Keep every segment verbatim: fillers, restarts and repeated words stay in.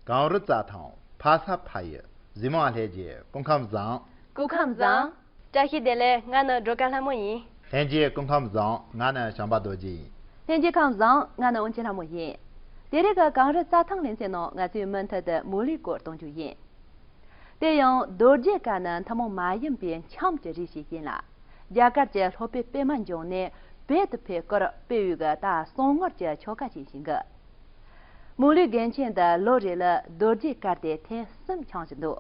གངས་རི་རྩྭ་ཐང་ཕ་ས་ཕ་ཡུལ། གཟིགས་མོ་བ་ལྷན་རྒྱས་སྐུ་ཁམས་བཟང་། སྐུ་ཁམས་བཟང་། བཀྲ་ཤིས་བདེ་ལེགས། ང་ནི་སྒྲོལ་དཀར་ལྷ་མོ་ཡིན། ལྷན་རྒྱས་སྐུ་ཁམས་བཟང་། ང་ནི་བྱམས་པ་རྡོ་རྗེ་ཡིན། ལྷན་རྒྱས་ཁམས་བཟང་། ང་ནི་དབོན་ཆེན་ལྷ་མོ་ཡིན། དེ་རིང་གི་གངས་རི་རྩྭ་ཐང་ལེ་ཚན་ནང་ང་ཚོས་མུ་མཐུད་དུ་མུ་ལིའི་སྐོར་གཏོང་རྒྱུ་ཡིན། དེ་ཡང་རྡོ་རྗེ་དཀར་ནི་ཐུན་མོང་མ་ཡིན་པའི་འཆམ་གྱི་རིགས་ཤིག་ཡིན་ལ། རྒྱ་གར་གྱི་སློབ་དཔོན་པད་མ་འབྱུང་གནས་བོད་དུ་ཕེབས་སྐོར་དཔེ་ཡོད་ཀྱི་ད་གསང་ངོར་གྱི་ཆོ་ག་ཅིག་བྱེད་ཀྱི། མུ་ལི་དགོན་ཆེན་འདི་ལོ་རེ་ལ་རྡོ་རྗེ་གར་དེ་ཐེངས་གསུམ་འཆམ་བཞིན་འདུག་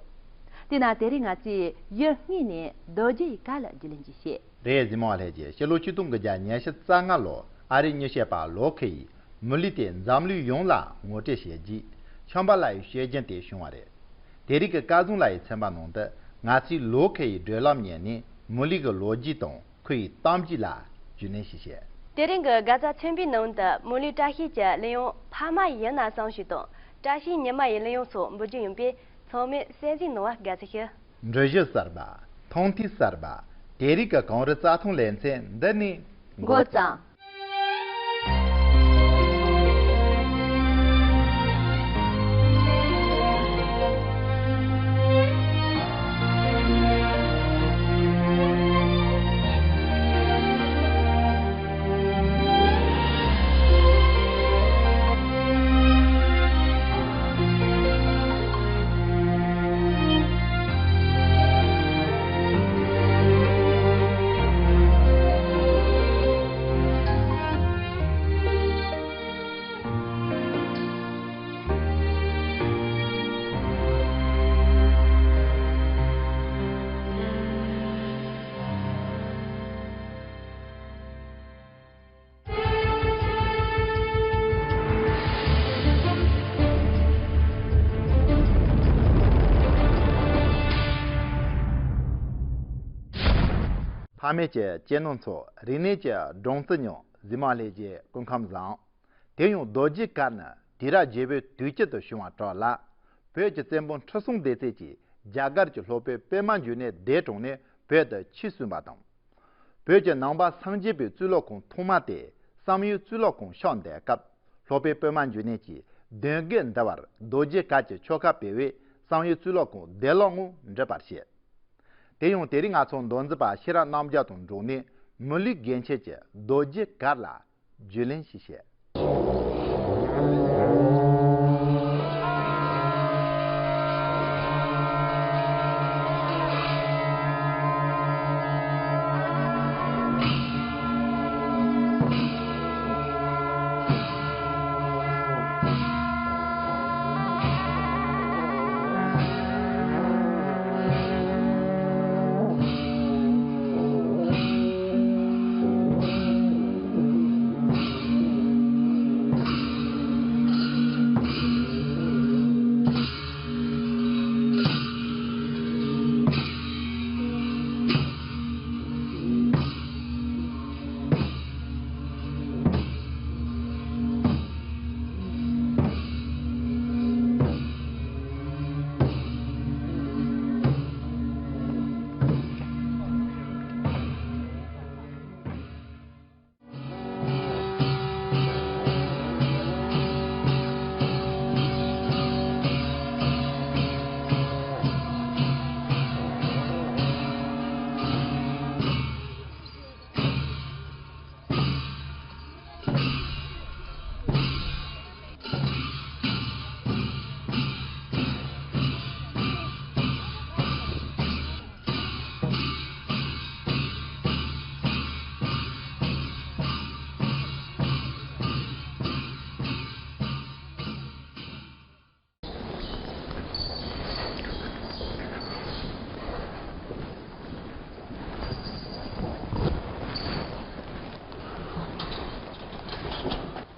དེས་ན་དེ་རིང་ང་ཚོས་ཡུལ་དངོས་ནས་རྡོ་རྗེ་ཡི་གར་ལ་རྒྱུས་ལོན་ཅིག་བྱེད། རེད། གཟིགས་མོ་བ་ལྷན་རྒྱས། ཕྱི་ལོ་ཆིག་སྟོང་དགུ་བརྒྱ་ཉི་ཤུ་རྩ་ལྔ་ལོར་ཨ་རིའི་མྱི་བཤད་པ་ལོ་ཁེ་ཡིས་མུ་ལི་དེ་འཛམ་གླིང་ཡོངས་ལ་ངོ་སྤྲོད་བྱས་རྗེས་འཆམ་པ་ལ་ཡི་བཤད་རྒྱུན་དེ་བྱུང་བ་རེད། དེ་རིང་གི་སྐལ་བཟང་ལ་ཡི་ཚན་པ་ནང་དུ་ང་ཚོས་ལོ་ཁེ་ཡི་བགྲོད་ལམ་ཉན་ནས་མུ་ལི་གི་ལོ་རྒྱུས་དང་ཁོ་ཡི་གཏམ་རྒྱུད་ལ་རྒྱུས་ལོན་ཞིག་བྱེད། དེ་རིང་གི་དགའ་རྩ་ཚན་པའི་ནང་དུ་མུ་ལི་བཀྲ་ཤིས་ཀྱི་གླུ་དབྱངས་ཕ་མ་ཡིན་ན་བསམ་ཞིག་དང་བཀྲ་ཤིས་ཉི་མ་ཡི་གླུ་དབྱངས་སོགས་འབུལ་རྒྱུ་ཡིན་པས་ཚང་མས་གསན་གཟིགས་གནང་བ་དགའ་བསུ་ཞུ། འགྲུལ་བཞུད་གསར་པ། མཐོང་ཐོས་གསར་པ། དེ་རིང་གི་གངས་རི་རྩྭ་ཐང་ལེ་ཚན་འདི་ནས་འགོ་བརྩམས། ཕ་མེས་ཀྱི་གཅེས་ནོར་ཚོ། རིག་གནས་ཀྱི་སྦྲང་རྩི་མྱོང་། གཟིགས་མོ་བ་ལྷན་རྒྱས་སྐུ་ཁམས་བཟང་། དེ་ཡང་རྡོ་རྗེ་གར་ནི་དུས་རབས་བརྒྱད་པའི་དུས་དཀྱིལ་དུ་བྱུང་བ་གྲགས་ལ། བོད་ཀྱི་བཙན་པོ་ཁྲི་སྲོང་ལྡེ་བཙན་གྱིས་རྒྱ་གར་གྱི་སློབ་དཔོན་པད་མ་འབྱུང་གནས་འདས་གྲོངས་ནས་བོད་དུ་ཆོས་གསུངས་པ་དང་། བོད་ཀྱི་ནང་པ་སངས་རྒྱས་པའི་གཙུག་ལག་ཁང་ཐོག་མ་དེ་བསམ་ཡས་གཙུག་ལག་ཁང་ཕྱག་འདེབས་སྐབས་སློབ་དཔོན་པད་མ་འབྱུང་གནས་ཀྱིས་གདན་དགོན་འདི་བར་རྡོ་རྗེ་གར་གྱི་ཆོ་ག་སྤེལ་བས་བསམ་ཡས་གཙུག་ལག་ཁང་བདེ་བླག་ངང་འགྲུབ་པར་བཤད། དེ་ཡང་དེ་རིང་ང་ཚོ་མདོ་འཛིན་པ་ཤེས་རབ་རྣམ་རྒྱལ་དང་འགྲོགས་ནས་མུ་ལི་དགོན་ཆེན་གྱི་རྡོ་རྗེ་གར་ལ་རྒྱུས་ལོན་ཞིག་བྱེད།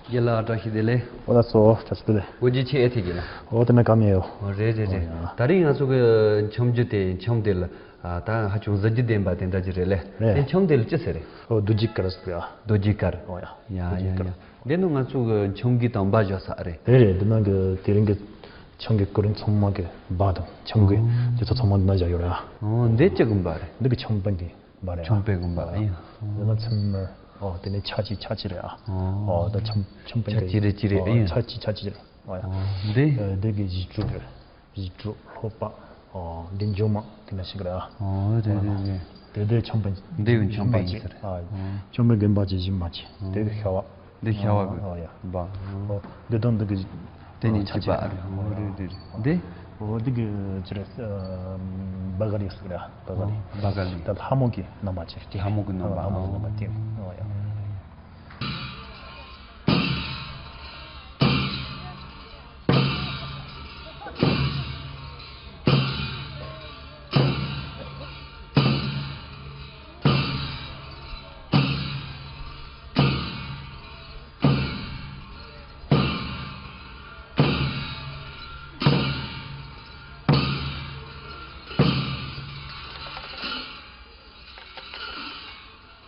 རྒན་ལགས་བཀྲ་ཤིས་བདེ་ལེགས། ཨོ་ལགས་སོ། བཀྲ་ཤིས་བདེ་ལེགས། སྒོ་འབྱེད་ཆེད་ཨེ་ཐེ་རྒན་ལགས། ཨོ་དེ་ན་ག་མེད་ཡོ། ཨོ་རེད་རེད་རེད། ཨོ་ཡ། ད་རིང་ང་ཚོ་གི་འཆམ་རྒྱུ་དེ་འཆམ་དེ་ལ་ཨ་ད་ཧ་ཅང་གཟི་བརྗིད་ལྡན་པ་དེ་འདྲ་ཅིག་རེད་ལེ། རེད། དེ་འཆམ་དེ་ལ་ཅི་ཟེར་རེད། ཨོ་རྡོ་རྗེ་གར་ཟེར་ཡ། རྡོ་རྗེ་གར། ཨོ་ཡ། ཡ་རྡོ་རྗེ་ཡ་གར། ཡ། འདི་ནི་ང་ཚོ་གི་འཆམ་གྱི་དང་འབའ་བཞག་ས་རེད། རེད་རེད། འདི་ནང་གི་དེ་རིང་གི་འཆམ་གྱི་གོ་རིམ་ཚང་མ་གི་འབའ་དང་འཆམ་གྱི་ཨོ། དེ་ཚོ་ཚང་མ་འདི་ན་བཞག་ཡོད་ར། ཨོ་འདི་ཅི་གི་འབའ་རེད། འདི་གི་འཆམ་པན་གྱི་འབའ་རེད། འཆམ་པན་གྱི་འབའ་ཨེ། འདི་ན་ཚིམ་མར། ཨོ་དེ་ནས་ཆ་གཅིག་ཆ་གཅིག་རེད་ཨ། ཨོ་ད་འཆམ་འཆམ་པན་ཆ་གཅིག་རེད་གཅིག་རེད་ཨེ། ཨོ་ཆ་གཅིག་ཆ་གཅིག་རེད། འོ་ཡ། འདི། འདི་གི་གཞི་གྲུབ་རེད། གཞི་གྲུབ་ལྷོ་པ། འདི་འཇོམས་མ་དེ་འདྲ་ཞིག་རེད། འོ་རེད་རེད་རེད། དེ་དེ་འཇོམས་པའི། འདི་འཇོམས་པའི་ཡིན་ཟེར། འཇོམས་པའི་དགོན་པ་གྱི་གཞི་མ་གྱི་དེ་གི་ཤ་བ། འདི་ཤ་བ་གི། འོ་ཡ། འོ་འདི་དང་འདི་གི། དེ་ནི་ཆགས་པ་རེད། འོ་རེད་རེད་རེད། འདི། འོ་འདི་གི་ཅི་རེད། བ་ག་ལི་ཟེར་རེད། བ་ག་ལི། བ་ག་ལི། ད་ལྷ་མོ་གི་རྣམ་པ་ཅིག་སྟེ། ལྷ་མོ་གི་རྣམ་པ། ལྷ་མོ་གི་རྣམ་པ་སྟེ། འོ་ཡ།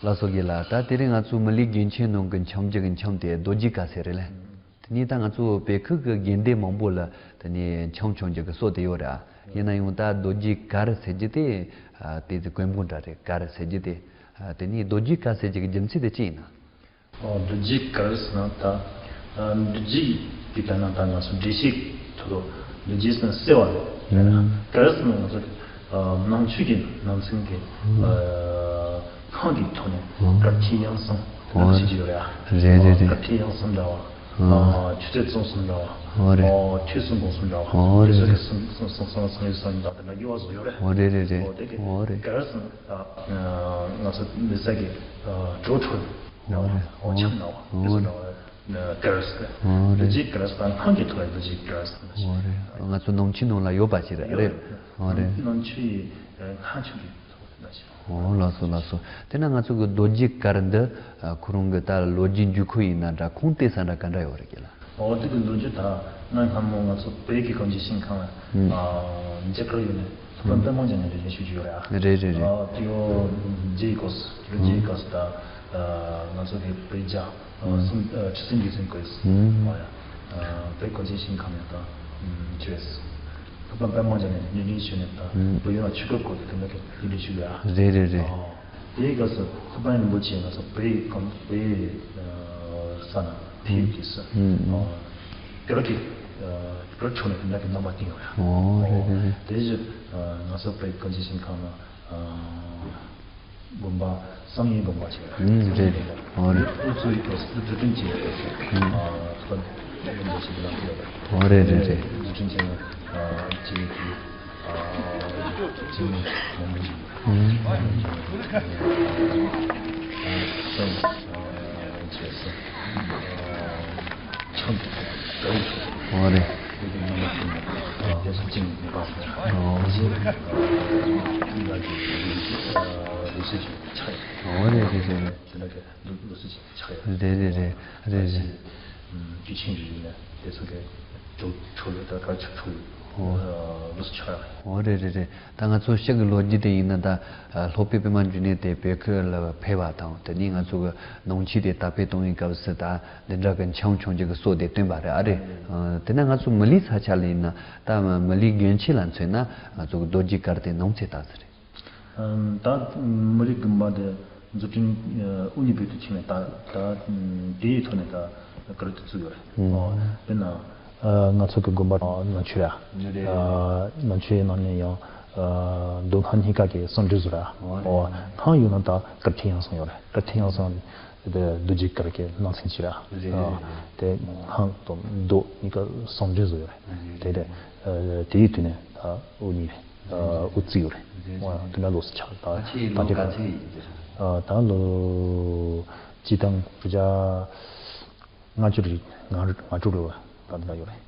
ལགས་སོ་རྒན་ལགས། ད་དེ་རིང་ང་ཚོའི་མི་ལུས་རྒྱན་ཆའི་ནང་གི་འཆམ་རྒྱུ་གི་འཆམ་དེ་རྡོ་རྗེ་དཀར་ཟེར་རེད་ལ། དེ་ནས་ད་ང་ཚོ་བོད་ཁུལ་གྱི་དགོན་སྡེ་མང་པོ་ལ་དེ་ནས་འཆམ་འཆམ་རྒྱུ་གི་སྲོལ་དེ་ཡོད་རེད། ཡིན་ན་ཡང་ད་རྡོ་རྗེ་དཀར་ཟེར་རྒྱུ་དེ། ཨ། དེ་ཚོ་དཀོན་པོ་འདྲ་རེད། དཀར་ཟེར་རྒྱུ་དེ། ཨ། དེ་ནས་རྡོ་རྗེ་དཀར་ཟེར་རྒྱུ་གི་རྒྱུ་མཚན་དེ་ཅི་ཡིན་ན། ཨོ། རྡོ་རྗེ་དཀར་ཟེར་ན་ད། ཨ། རྡོ་རྗེ་གི་ད་ན་ད་ང་ཚོ་འགྲེལ་བཤད་ཐོག་རྡོ་རྗེ་ཟེར་ན་གསལ་བ་རེད། ཨང་། དཀར་ཟེར་ན་ང་ཚོ། ཨ། ནང་ཆོས་ཀྱི་ནང་ཚན་གྱི། ཨ། སྔགས་ཀྱི་ཐོག་ནས་དཀར་ཆེ་ཡང་གསང་དེ་འདྲ་བྱེད་ཀྱི་ཡོད་རེད། རེད་རེད་རེད། དཀར་ཆེ་ཡང་གསང་འདྲ་བ། ཨ། ཆུ་ཚོད་གཙང་གསུམ་འདྲ་བ། ཨོ་རེད། ཨོ། ཆོས་གསུམ་སྒོམ་གསུམ་འདྲ་བ། ཨོ་རེད་དེ་ཚོ་གི་རེད། གསུམ་གསུམ་གསུམ་གསུམ་གསུམ་ཡོད་ས་ཡིན་ད་དེ་འདྲ་དབྱེ་བ་བཟོ་ཡོད་རེད། ཨོ་རེད་རེད་རེད། ཨོ་དེ་གི་ཨོ་རེད། དཀར་ཟེར་ན་ད་ང་ཚོ་མི་ས་གི་བྲོ་འཁྲུལ་འདྲ་བ། ཨོ་རེད། ཨོ་ཆམ་འདྲ་བ་དེ་ཚོ་འདྲ་བ་དཀར་ཟེར། ཨོ་རེད། རྡོ་རྗེ་དཀར་ཟེར་ད་སྔགས་ཀྱི་ཐོག་ལ་རྡོ་རྗེ་དཀར་ཟེར། ཨོ་རེད། ང་ཚོ་ནང་ཆོས་ནང་ལ་ཡོད་པ་ཞིག་རེད། ཡོད་རེད། ཨོ་རེད། ནང་ཆོས་ཡི་སྔགས་ཆོས་ཀྱི་ཐོག་ལ་ཞིག་ཨོ་ལགས་སོ་ལགས་སོ། དེ་ན་ང་ཚོ་གི་རྡོ་རྗེ་དཀར་འདི། ཨ། ཁོ་རང་གི་ད་ལོ་རྒྱུས་འཇུག་ཁུལ་ཡིན་ན་འདྲ་ཁུངས་གཏད་ས་འདྲ་ག་འདྲ་ཡོད་རེད་ཀྱི་ལ། ཨོ་དེ་གི་ལོ་རྒྱུས་ད་ང་སྔ་མོ་ང་ཚོ་བོད་ཀྱི་གངས་ཅན་ཞིང་ཁམས་ལ། ཨ། མཇལ་ཁ་ཡོད་ནས་ཐུབ་པ་པདྨ་འབྱུང་གནས་ལ་ལན་ཞུ་རྒྱུ་ཡོད་རེད། ཨ། རེད་རེད་རེད། ཨ། དེ་ཡོ་རྗེ་ཡི་སྐབས་སུ་རྗེ་ཡི་སྐབས་སུ་ད། ཨ། ང་ཚོ་གི་བོད་རྒྱལ། ཨ། སུམ། ཨ། ཁྲི་སྲོང་ལྡེ་བཙན་སྐབས་སུ། ཨ། ཡ། ཨ། བོད་གངས་ཅན་ཞིང་ཁམས་ནས་ད། ཨ། ཆོས་སུ། ཐུབ་པ་པདྨ་འབྱུང་གནས་ནས་གཉེར་ཞུས་ནས་ད་བོད་ཡོངས་ལ་ཆོས་ཁ་བསྐོར་ཏེ་དེ་འདྲ་གི་གཉེར་ཞུས་ཡ། རེད་རེད་རེད། ཨ། དེའི་སྐབས་སུ་ཐུབ་པ་རིན་པོ་ཆེ་ང་ཚོ་བོད་ཡིག་གམ་བོད་ཡིག་ས་ན་ཕེབས་དུས་སུ། ཨ། དཀར་གྱི། ཨ། དཀར་ཕྱོགས་ནས་དེ་འདྲ་གི་རྣམ་པ་བསྟན་ཡོད་ཡ། ཨོ་རེད་རེད་རེད། དེ་བཞིན། ཨ། ང་ཚོ་བོད་གངས་ཅན་ཞིང་ཁམས་ན། ཨ། དགོན་པ་བསམ་ཡས་དགོན་པ་ཞིག་རེད། ཨུམ། རེད་རེད། ཨོ་རེད། དབུ་གཙོ་ཡི་སྐབས་སུ་རྫུ་འཕྲུལ་ཅན་ཡི་སྐབས་སུ། ཨུམ། ཨ། ཐུབ་པ་རིན་པོ་ཆེ་གི་ལམ་དུ་ཡོད་རེད། ཨོ་རེད་རེད་རེད། རྫུ་འཕྲུལ་ཅན་ལ། ཨ། ཅི་ཡི་གི། ཨ། ཅི་མོ་མང་པོ་ཞིག་ཨུམ། ཨ། བསམ། ཨ། བྱས་སོ། ཨ། ཆང་དུ་དགའ་བོ་ཆོག་ཨོ་རེད། དེ་གི་རྣམ་པ་ཐུན་མོང་དེ་ཚོ་ཅིང་མི་པ་ཨོ། ཨ། ལ་གི་ལུགས་སྲོལ་ཆགས་ཡོད། ཨོ་རེད་རེད་རེད་རེད། དེ་ལ་གི་ལུགས་སྲོལ་ཆགས་ཡོད། རེད་རེད་རེད་རེད་རེད། ཅི་ཆིང་རེད་ལ་དེ་ཚོ་གི་ཁྲོ་ཁྲོ་ཡོད་ད་ག་ཆག་ཁྲོ་ཡོད། ཨོ། ལུགས་སྲོལ་ཆགས་ཡོད། ཨོ་རེད་རེད་རེད། ད་ང་ཚོ་ཕྱི་གི་ལོ་རྒྱུས་དེ་ཡིན་ན་ད། ཨ། ལྷོ་པའི་པདྨ་འབྱུང་གནས་དེ་བོད་ཁུལ་ལ་ཕེབས་པ་དང་དེ་ནས་ང་ཚོ་གི་ནང་ཆོས་དེ་དར་སྤེལ་གཏོང་བའི་སྐབས་སུ་ད་འདི་འདྲ་གི་འཆམ་འཆམ་རྒྱུ་གི་སྲོལ་དེ་བཏོན་པ་རེད། ཨ་རེད། ཨ། དེ་ན་ང་ཚོ་མི་ལུས་ས་ཆ་ལ་ཡིན་ན་ད་མི་ལུས་རྒྱན་ཆ་ལ་མཚོན་ན་ང་ཚོ་གི་རྡོ་རྗེ་དཀར་དེ་ནམ་ཚེ་ད་ཟེར་རེད། ཨ། ད་མི་ལུས་དགོན་པ་དེ་རྫུ་འཕྲུལ། ཨ། དབུ་བརྙེས་པའི་དུས་ཆེན་ནས་ད་ད་དེའི་ཐོག་ནས་ད་དཀར་དུ་བཙུགས་ཡོད་རེད། ཨོ། དཔེར་ན། ཨ། ང་ཚོ་གི་དགོན་པ་ནང་ཆོས་ར། ཨ། ནང་ཆོས་ནང་ནས་ཡང་། ཨ། མདོ་སྔགས་གཉིས་ཀ་གི་ཟུང་འབྲེལ་བཟོ་ར། ཨོ། སྔགས་ཡོད་ན་ད་དཀར་ཆེ་ཡང་གསང་ཡོད་རེད། དཀར་ཆེ་ཡང་གསང་དེ་རྡོ་རྗེ་དཀར་གྱི་སྣང་ཚན་ཅིག་ར། ཨ། དེ་སྔགས་དང་མདོ་གཉིས་ཀ་ཟུང་འབྲེལ་བཟོ་ཡོད་རེད། དེ་རེད། ཨ། དེའི་དུས་ནས་ད་དབུ་བརྙེས་རེད། ཨ། དབུ་བརྩིས་ཡོད་རེད། ཨོ། དེ་འདྲ་ལོ་སུ་ཆགས་ད་ད་དེ་ག་ཨ། ད་ལོ་སྤྱི་དང་དྲུག་བརྒྱ། ལྔ་བཅུ་རེད། ལྔ་ལྔ་དྲུག་རེད་བ། ད་འདི་འདྲ་ཡོད་རེད།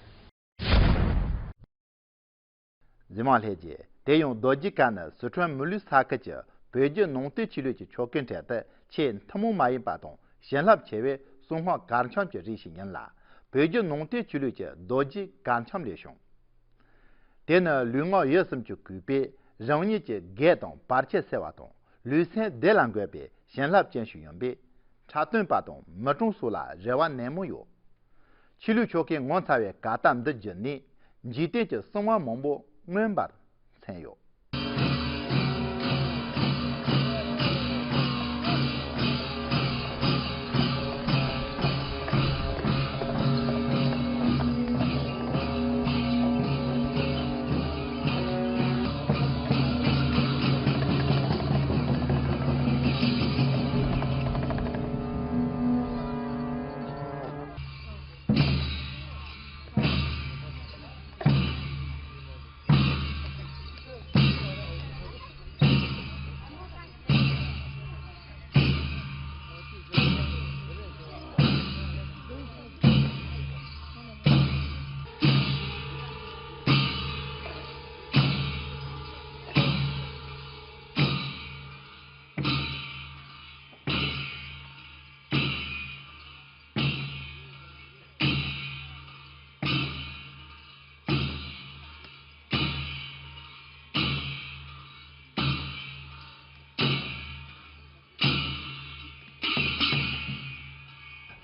གཟིགས་མང་ལྷན་རྒྱས། དེ་ཡང་རྡོ་རྗེ་དཀར་ནི་སི་ཁྲོན་མི་ལུས་ས་ཁུལ་གྱི་བོད་བརྒྱུད་ནང་བསྟན་ཆོས་ལུགས་ཀྱི་ཆོ་གའི་གྲས་དུ་ཆེས་ཐུན་མོང་མ་ཡིན་པ་དང་བྱིན་རླབས་ཆེ་བའི་གསང་སྔགས་གར་འཆམ་གྱི་རིགས་ཤིག་ཡིན་ལ། བོད་བརྒྱུད་ནང་བསྟན་ཆོས་ལུགས་ཀྱི་རྡོ་རྗེ་གར་འཆམ་ལས་བྱུང་། དེ་ནི་ལུས་ངག་ཡིད་གསུམ་གྱི་གུས་པས་རང་ཉིད་ཀྱི་དགེ་དང་བར་ཆད་སེལ་བ་དང་ལུས་སེམས་བདེ་ལ་འགོད་པའི་བྱིན་རླབས་ཅན་ཞིག་ཡིན་པས། འཁྲབ་སྟོན་པ་དང་མི་གྲངས་སོགས་ལ་རེ་བ་ནན་མོ་ཡོད། ཆོས་ལུགས་ཆོ་གའི་ངོ་མཚར་བའི་གར་སྟབས་འདི་བརྒྱུད་ནས་འཇིག་རྟེན་གྱི་གསང་བ་མང་པོ་མངོན་པར་མཚོན་ཡོད།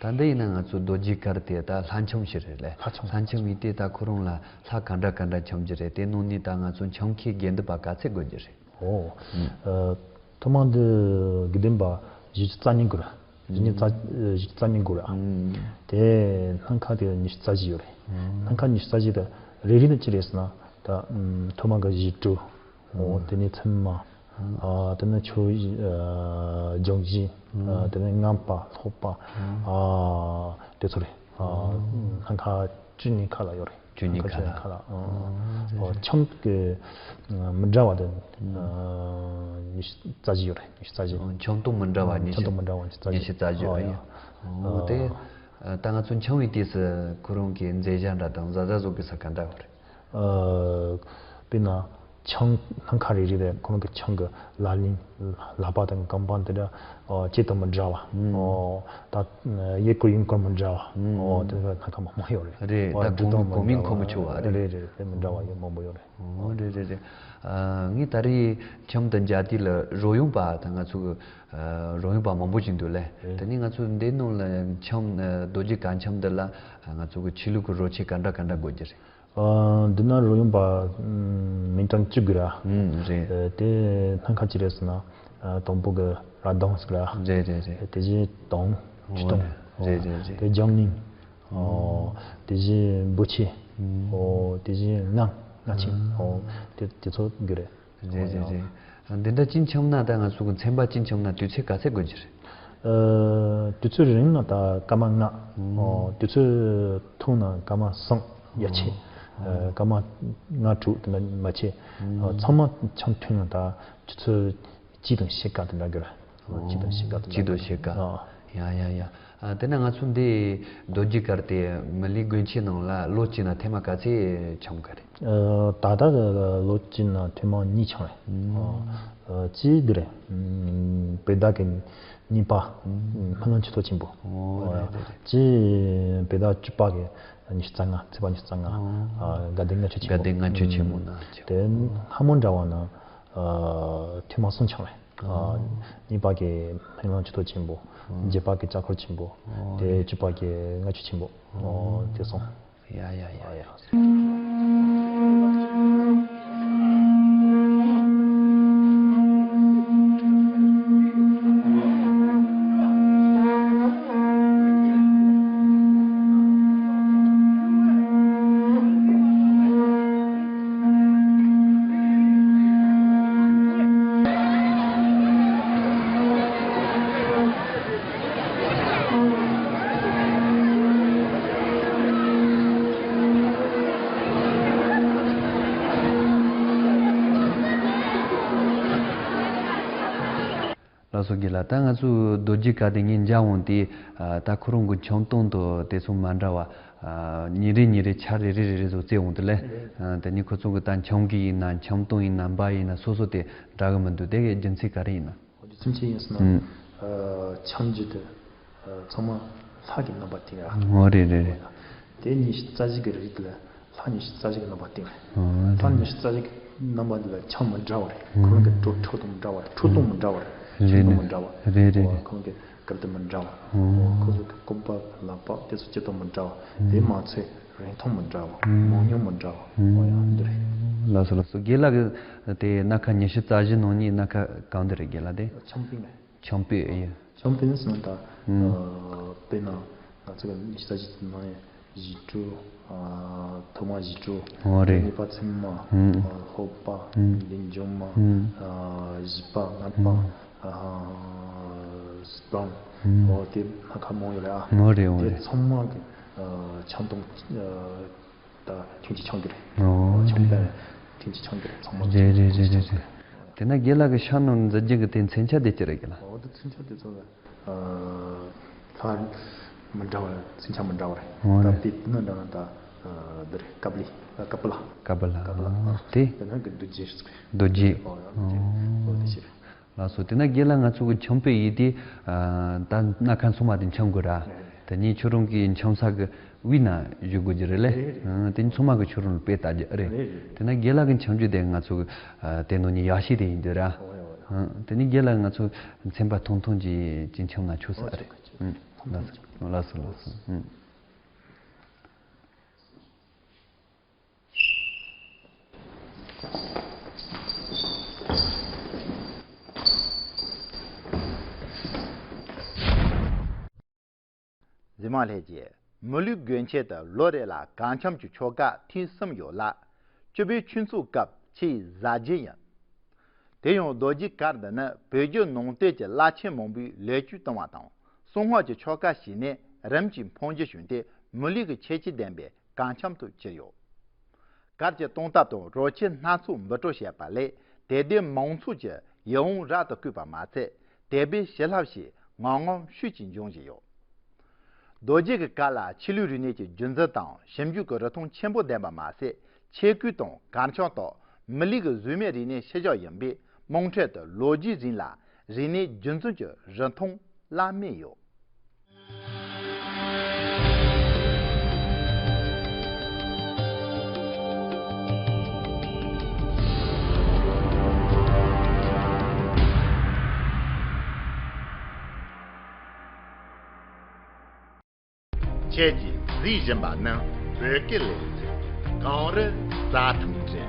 ད་འདི་ཡིན་ན་ང་ཚོ་རྡོ་རྗེ་གར་དེ་ད་ལྷ་འཆམ་ཞིག་རེད་ལེ། ལྷ་འཆམ། ལྷ་འཆམ་ཡིན་དེ་ད་ཁོ་རང་ལ་ལྷ་ག་འདྲ་ག་འདྲ་འཆམ་གྱི་རེད། དེ་ནང་ནས་ད་ང་ཚོ་འཆམ་མཁན་དགེ་འདུན་པ་ག་ཚད་དགོས་ཀྱི་རེད། ཨོ། ཨ། ཐོག་མ་འདི་དགེ་འདུན་པ་བཞི་བཅུ་རྩ་གཉིས་དགོས་ར། བཞི་བཅུ་རྩ་ཨ། བཞི་བཅུ་རྩ་གཉིས་དགོས་ར། ཨ། དེ་སྣ་ཁ་དེ་ཉི་ཤུ་རྩ་བཞི་ཡོད་རེད། ཨ། སྣ་ཁ་ཉི་ཤུ་རྩ་བཞི་དེ་རེ་རེ་ནི་ཅི་རེད་ཟེར་ན། ད་ཨམ། ཐོག་མ་གི་ཞི་ཁྲོ། ཨོ། དེ་ནས་མཚན་མ། ཨ། དེ་ནས་ཆོས་བཞི། ཨ། སྦྱང་བཞི། ཨ། དེ་ནས་རྔམ་པ་ལྷོད་པ། ཨ། དེ་ཚོ་རེད། ཨ། སྣ་ཁ་བཅུ་གཉིས་ཁ་ལ་ཡོད་རེད། བཅུ་གཉིས་ཁ་ལ། ཁ་ལ། ཨ། འོ། འཆམ་གྱི་མི་འདྲ་བ་དེ་ཉི་ཤུ་རྩ་བཞི་ཡོད་རེད། ཉི་ཤུ་རྩ་བཞི། འཆམ་སྟངས་མི་འདྲ་བ་ཉི་ཤུ། འཆམ་སྟངས་མི་འདྲ་བ་ཉི་ཤུ་རྩ་བཞི། ཉི་ཤུ་རྩ་བཞི། ཨོ་ཡ། འོ་དེ། ད་ང་ཚོ་འཆམ་བའི་དུས་སུ་ཁོ་རང་གི་མཛད་བྱ་འདྲ་དང་བཟའ་ཟླ་བཟོ་དགོས་ས་ག་འདྲ་ཡོད་རེད། ཨ། དཔེར་ན། འཆམ་སྣ་ཁ་རེ་རེ་ལ་ཁོ་རང་གི་འཆམ་གྱི་ལག་ལེན། ལག་པ་དང་རྐང་པ་འདི་འདྲ། ཨོ། གཅིག་དང་མི་འདྲ་བ། ཨོ། ད་གཡས་སྐོར་གཡོན་སྐོར་མི་འདྲ་བ། ཨོ། དེ་འདྲ་སྣ་ཁ་མང་པོ་ཡོད་རེད། རེད། ཨོ། ད་གོང་གོང་མིན་གོང་མི་ཆུ་བ་རེད། རེད་རེད། དེ་མི་འདྲ་བ་ཡོད། མང་པོ་ཡོད་རེད། ཨོ། རེད་རེད་རེད། ཨ། ངས་ད་རེས་འཆམ་དང་མཇལ་དུས་ལ་རོལ་དབྱངས་པ་དང་ང་ཚོ་གི། ཨ། རོལ་དབྱངས་པ་མང་པོ་ཞིག་འདུག་ལེ། རེད། དེ་ནས་ང་ཚོ་འདི་ནང་ལ་འཆམ། ཨ། རྡོ་རྗེ་གར་འཆམ་འདི་ལ་ང་ཚོ་གི་ཆོས་ལུགས་ཀྱི་རོལ་ཆས་ག་འདྲ་ག་འདྲ་དགོས་ཀྱི་རེད། ཨ། འདི་ན་རོལ་དབྱངས་པ་མིང་གྲངས་བཅུ་དགོས་ར། ཨུམ། རེད། ཨ། དེ་སྣ་ཁ་ཅི་རེད་ཟེར་ན། ཨ། དང་པོ་གི་ར་གདངས་ཟེར་ར། རེད་རེད་རེད། དེ་བཞིན་དུང་། ཆོས་དུང་། ཨོ། རེད་རེད་རེད། དེ་རྒྱང་རིང་། ཨོ། དེ་བཞིན་འབོལ་ཆེན། ཨོ། དེ་བཞིན་རྔ། རྔ་ཆེན། ཨོ། དེ་དེ་ཚོ་དགོས་རེད། རེད་རེད་རེད། འདི་འདྲ་ཅིག་འཆམ་ན་ད་ང་ཚོ་གི་ཚན་པ་ཅིག་འཆམ་ན་དུས་ཚོད་ག་ཚད་དགོས་ཀྱི་རེད། ཨ། དུས་ཚོད་རིང་ན་ད་སྐར་མ་ལྔ། ཨོ། དུས་ཚོད་ཐུང་ན་སྐར་མ་གསུམ་ཡ་ཆེ། ཨ། སྐར་མ་ལྔ་དྲུག་དེ་འདྲ་མ་ཆེ། ཨ། ཚང་མ་འཆམ་ཐུང་ན་ད་དུས་ཚོད་གཅིག་དང་ཕྱེད་ཀ་དེ་འདྲ་དགོས་རེད། ཨོ། གཅིག་དང་ཕྱེད་ཀ་དེ་འདྲ། གཅིག་དང་ཕྱེད་ཀ། ཨ། ཡ་ཡ་ཡ། ཨ། དེ་ན་ང་ཚོ་འདི་རྡོ་རྗེ་གར་དེ་མི་ལི་དགོན་ཆེན་ནང་ལ་ལོ་གཅིག་ན་ཐེངས་མ་ག་ཚད་འཆམ་གི་རེད། ཨ། ད་ལྟ་ལོ་གཅིག་ན་ཐེངས་མ་གཉིས་འཆམ་རེད། ཨ། གཅིག་འདི་རེད། ཨ། བོད་ཟླ་གི་གཉིས་པ། ཨ། སྨོན་ལམ་ཆུ་ཚོད་ཆེན་པོ། ཨོ། རེད་རེད་རེད། གཅིག་བོད་ཟླ་བཅུ་པ་གི་ཉི་ཤུ་རྩ་ལྔ། ཚེས་པ་ཉི་ཤུ་རྩ་ལྔ། ཨ། དགའ་ལྡན་ལྔ་མཆོད་ཆེན་པོ། དགའ་ལྡན་ལྔ་མཆོད་ཆེན་པོ་ན། དེ་སྔ་མོ་འདྲ་བ་ན། ཨ། ཐེངས་མ་གསུམ་འཆམ་རེད། ཨ། གཉིས་པ་གི་སྨོན་ལམ་ཆུ་ཚོད་ཆེན་པོ། ཨ། བརྒྱད་པ་གི་ལྕགས་འཁོར་ཆེན་པོ། ཨ། དེ་བཅུ་པ་གི་ལྔ་མཆོད་ཆེན་པོ། ཨ། དེ་སོང་། ཡ་ཡ་ཡ་ཡ། ལགས་སོ། རྒན་ལགས། ད་ང་ཚོའི་རྡོ་རྗེ་གར་དེ་ངས་མཇལ་འོང་དུས། ཨ། ད་ཁོ་རང་གི་འཆམ་སྟངས་དང་དེ་ཚོ་མ་འདྲ་བ། ཨ། ཉིན་རེ་ཉིན་རེ་ཆ་རེ་རེ་རེ་རེ་ཚོ་བཙལ་འོང་དུས་ལ། ཨ། དེ་ནས་ཁོ་ཚོ་གི་ད་འཆམ་གི་ཡིན་ན། འཆམ་སྟངས་ཡིན་ན། རྣམ་པ་ཡིན་ན། སོ་སོ་དེ་འདྲ་གི་མི་འདུག་དེ་གི་རྒྱུ་མཚན་ག་རེ་ཡིན་ན། འོ་དེ་ཚུན་ཆད་ཡིན་ཟེར་ན། ཨ། འཆམ་རྒྱུ་དེ། ཨ། ཚང་མ་ལྷ་གི་རྣམ་པ་སྟོན་ར། འོ་རེད་རེད་རེད། དེ་ཉི་ཤུ་རྩ་བཞི་གི་རིགས་ལ་ལྷ་ཉི་ཤུ་རྩ་བཞི་གི་རྣམ་པ་སྟོན་ར། འོ་རེད། ལྷ་ཉི་ཤུ་རྩ་བཞི་གི་རྣམ་པ་འདི་ལ་འཆམ་མི་འདྲ་བ་རེད། ཁོ་རང་གི་ཁྲོ་ཁྲོ་དང་མི་འདྲ་བ་རེད། ཁྲོ་སྟངས་མི་འདྲ་བ་རེད། འཆམ་སྟངས་མི་འདྲ་བ་རེད། རེད་རེད། ཁོ་རང་གི་གར་སྟངས་མི་འདྲ་བ། འོ། ཁོ་ཚོ་གི་སྐུད་པ་ལག་པ་དེ་ཚོ་སྐྱེ་སྟངས་མི་འདྲ་བ། དེ་མ་ཚད་རིན་ཐང་མི་འདྲ་བ། མང་ཉུང་མི་འདྲ་བ། འོ་ཡ་འདི་རེད། ལགས་སོ་ལགས་སོ། རྒན་ལགས་ཀྱི་དེ་སྣ་ཁ་ཉི་ཤུ་རྩ་བཞི་ནང་ནས་སྣ་ཁ་གང་འདི་རེད་རྒན་ལགས། དེ་འཆམ་སྟངས་རེད། འཆམ་སྟངས་ཡིན། འཆམ་སྟངས་ཟེར་ན་ད། ཨ། དཔེར་ན་ང་ཚོ་གི་ཉི་ཤུ་རྩ་བཞི་དེ་ནང་ཡང་ཞི་ཁྲོ། ཨ། ཐོག་མ་ཞི་ཁྲོ། འོ་རེད། གཉིས་པ་མཚན་མ། ཨ། ལྷོད་པ། ཨ། ལུས་འཇོམས་མ། ཨ། བཞི་པ་ལྔ་པ། ཨ། སྤང་། འོ་དེ་སྣ་ཁ་མང་ཡོད་རེད་ཨ། འོ་རེད་འོ་རེད། དེ་ཚང་མ་གི། ཨ། འཆམ་སྟངས། ཨ། ད་ཐུན་གཅིག་འཆམ་གི་རེད། འོ་འཆམ་པའི་ཐུན་གཅིག་འཆམ་གི་རེད། ཚང་མ་རེད་རེད་རེད་རེད། དེ་ན་རྒན་ལགས་ཀྱི་ཕྱག་ནང་མཛད་རྒྱུ་གི་དེ་མཚོན་ཆ་དེ་ཅི་རེད་རྒན་ལགས། འོ་དེ་མཚོན་ཆ་དེ་ཚོ་ལ། ཨ། ལྷ་མི་འདྲ་བ་མཚོན་ཆ་མི་འདྲ་བ་རེད། འོ་ད་རེད། དེ་དེ་ན་འདྲ་ན་ད། ཨ། འདི་རེད། ཀ་པཱ་ལི། ཀ་པཱ་ལ། ཀ་པཱ་ལ། ཀ་པཱ་ལ། ཨ། དེ། དེ་ན་གི་རྡོ་རྗེ་རེད། རྡོ་རྗེ། འོ་ཡ་རྡོ་རྗེ། འོ་དེ་ཅི་རེད། ལགས་སོ། དེ་ན་རྒན་ལགས་ང་ཚོ་གི་འཆམ་དཔེ་ཡིན་དེ། ཨ། ད་སྣ་ཁ་ཚང་མ་དེ་འཆམ་དགོས་ར། རེད་རེད། དེ་ནས་ཁྱོད་རང་གི་འཆམ་ས་གི་དབུས་ན་བཞུགས་དགོས་ཀྱི་རེད་ལེ། རེད་རེད། ཨ། དེ་ནས་ཚང་མ་གི་ཁྱོད་རང་ལ་དཔེ་ལྟ་རྒྱུ་རེད། རེད་རེད། དེ་ན་རྒན་ལགས་ཀྱི་འཆམ་རྒྱུ་དེ་ང་ཚོ་གི། ཨ། དེ་ནང་ནས་ཡག་ཤོས་དེ་ཡིན་དུས་ར། འོ་ཡ་འོ་ཡ། ཨ། དེ་ནས་རྒན་ལགས་ང་ཚོ་མཚན་པ་ཐུང་ཐུང་ཅིག་ཅིག་འཆམ་ན་ཆོག་ས་རེད། ཨ། ལགས་སོ། ལགས་སོ་ལགས་སོ། ཨུམ། གཟིགས་མོ་ལྷན་རྒྱས། མི་ལུས་མགོན་ཆེད་དུ་ལོ་རེ་ལ་གངས་འཁྱམས་ཀྱི་ཆོ་ག་ཐེངས་གསུམ་ཡོད་ལ། བཅུ་པའི་ཆོས་འཚོགས་སྐབས་ཆེས་གཟའ་རྒྱན་ཡིན། དེ་ཡང་རྡོ་རྗེ་གར་འདི་ནི་བོད་བརྒྱུད་ནང་བསྟན་གྱི་བླ་ཆེན་མང་པོས་ལེགས་བཅོས་བཏང་བ་དང་། གསང་སྔགས་ཀྱི་ཆོ་ག་ཞིག་ནས་རིམ་གྱིས་འཕོ་འགྱུར་བྱུང་སྟེ། མི་ལུས་ཀྱི་ཁྱད་ཆོས་ལྡན་པའི་གངས་འཁྱམས་སུ་གྱུར་ཡོད། གར་གྱི་སྟོང་སྟབས་དང་རོལ་ཆས་སྣ་ཚོགས་འབུར་དཀྲོལ་བྱས་པ་ལས། དད་ལྡན་མང་ཚོགས་ཀྱི་ཡིད་དབང་རབ་ཏུ་བསྐུལ་བ་མ་ཚད། དད་པའི་བྱིན་རླབས་ཤིག་ངམ་ངམ་ཤུགས་ཀྱིས་འབྱུང་བཞིན་ཡོད། རྡོ་རྗེ་གི་གར་ལ་ཆོས་ལུགས་རིག་གནས་ཀྱི་རྒྱུན་འཛིན་དང་ཞིབ་འཇུག་གི་རིན་ཐང་ཆེན་པོ་ལྡན་པ་མ་ཟད། ཆས་གོས་དང་གར་ཆང་དག་མི་ལུས་ཀྱི་གཟུགས་མེད་རིག་གནས་ཤུལ་བཞག་ཡིན་པས། དམངས་ཁྲོད་དུ་ལོ་རྒྱུས་རིང་ལ་རིག་གནས་རྒྱུན་འཛིན་གྱི་རིན་ཐང་བླ་མེད་ཡོད། ཁྱེད་ཀྱིས་གཟིགས་བཞིན་པ་ནི་བོད་སྐད་ལས་ཚན་གངས་རི་རྩྭ་ཐང་རེད།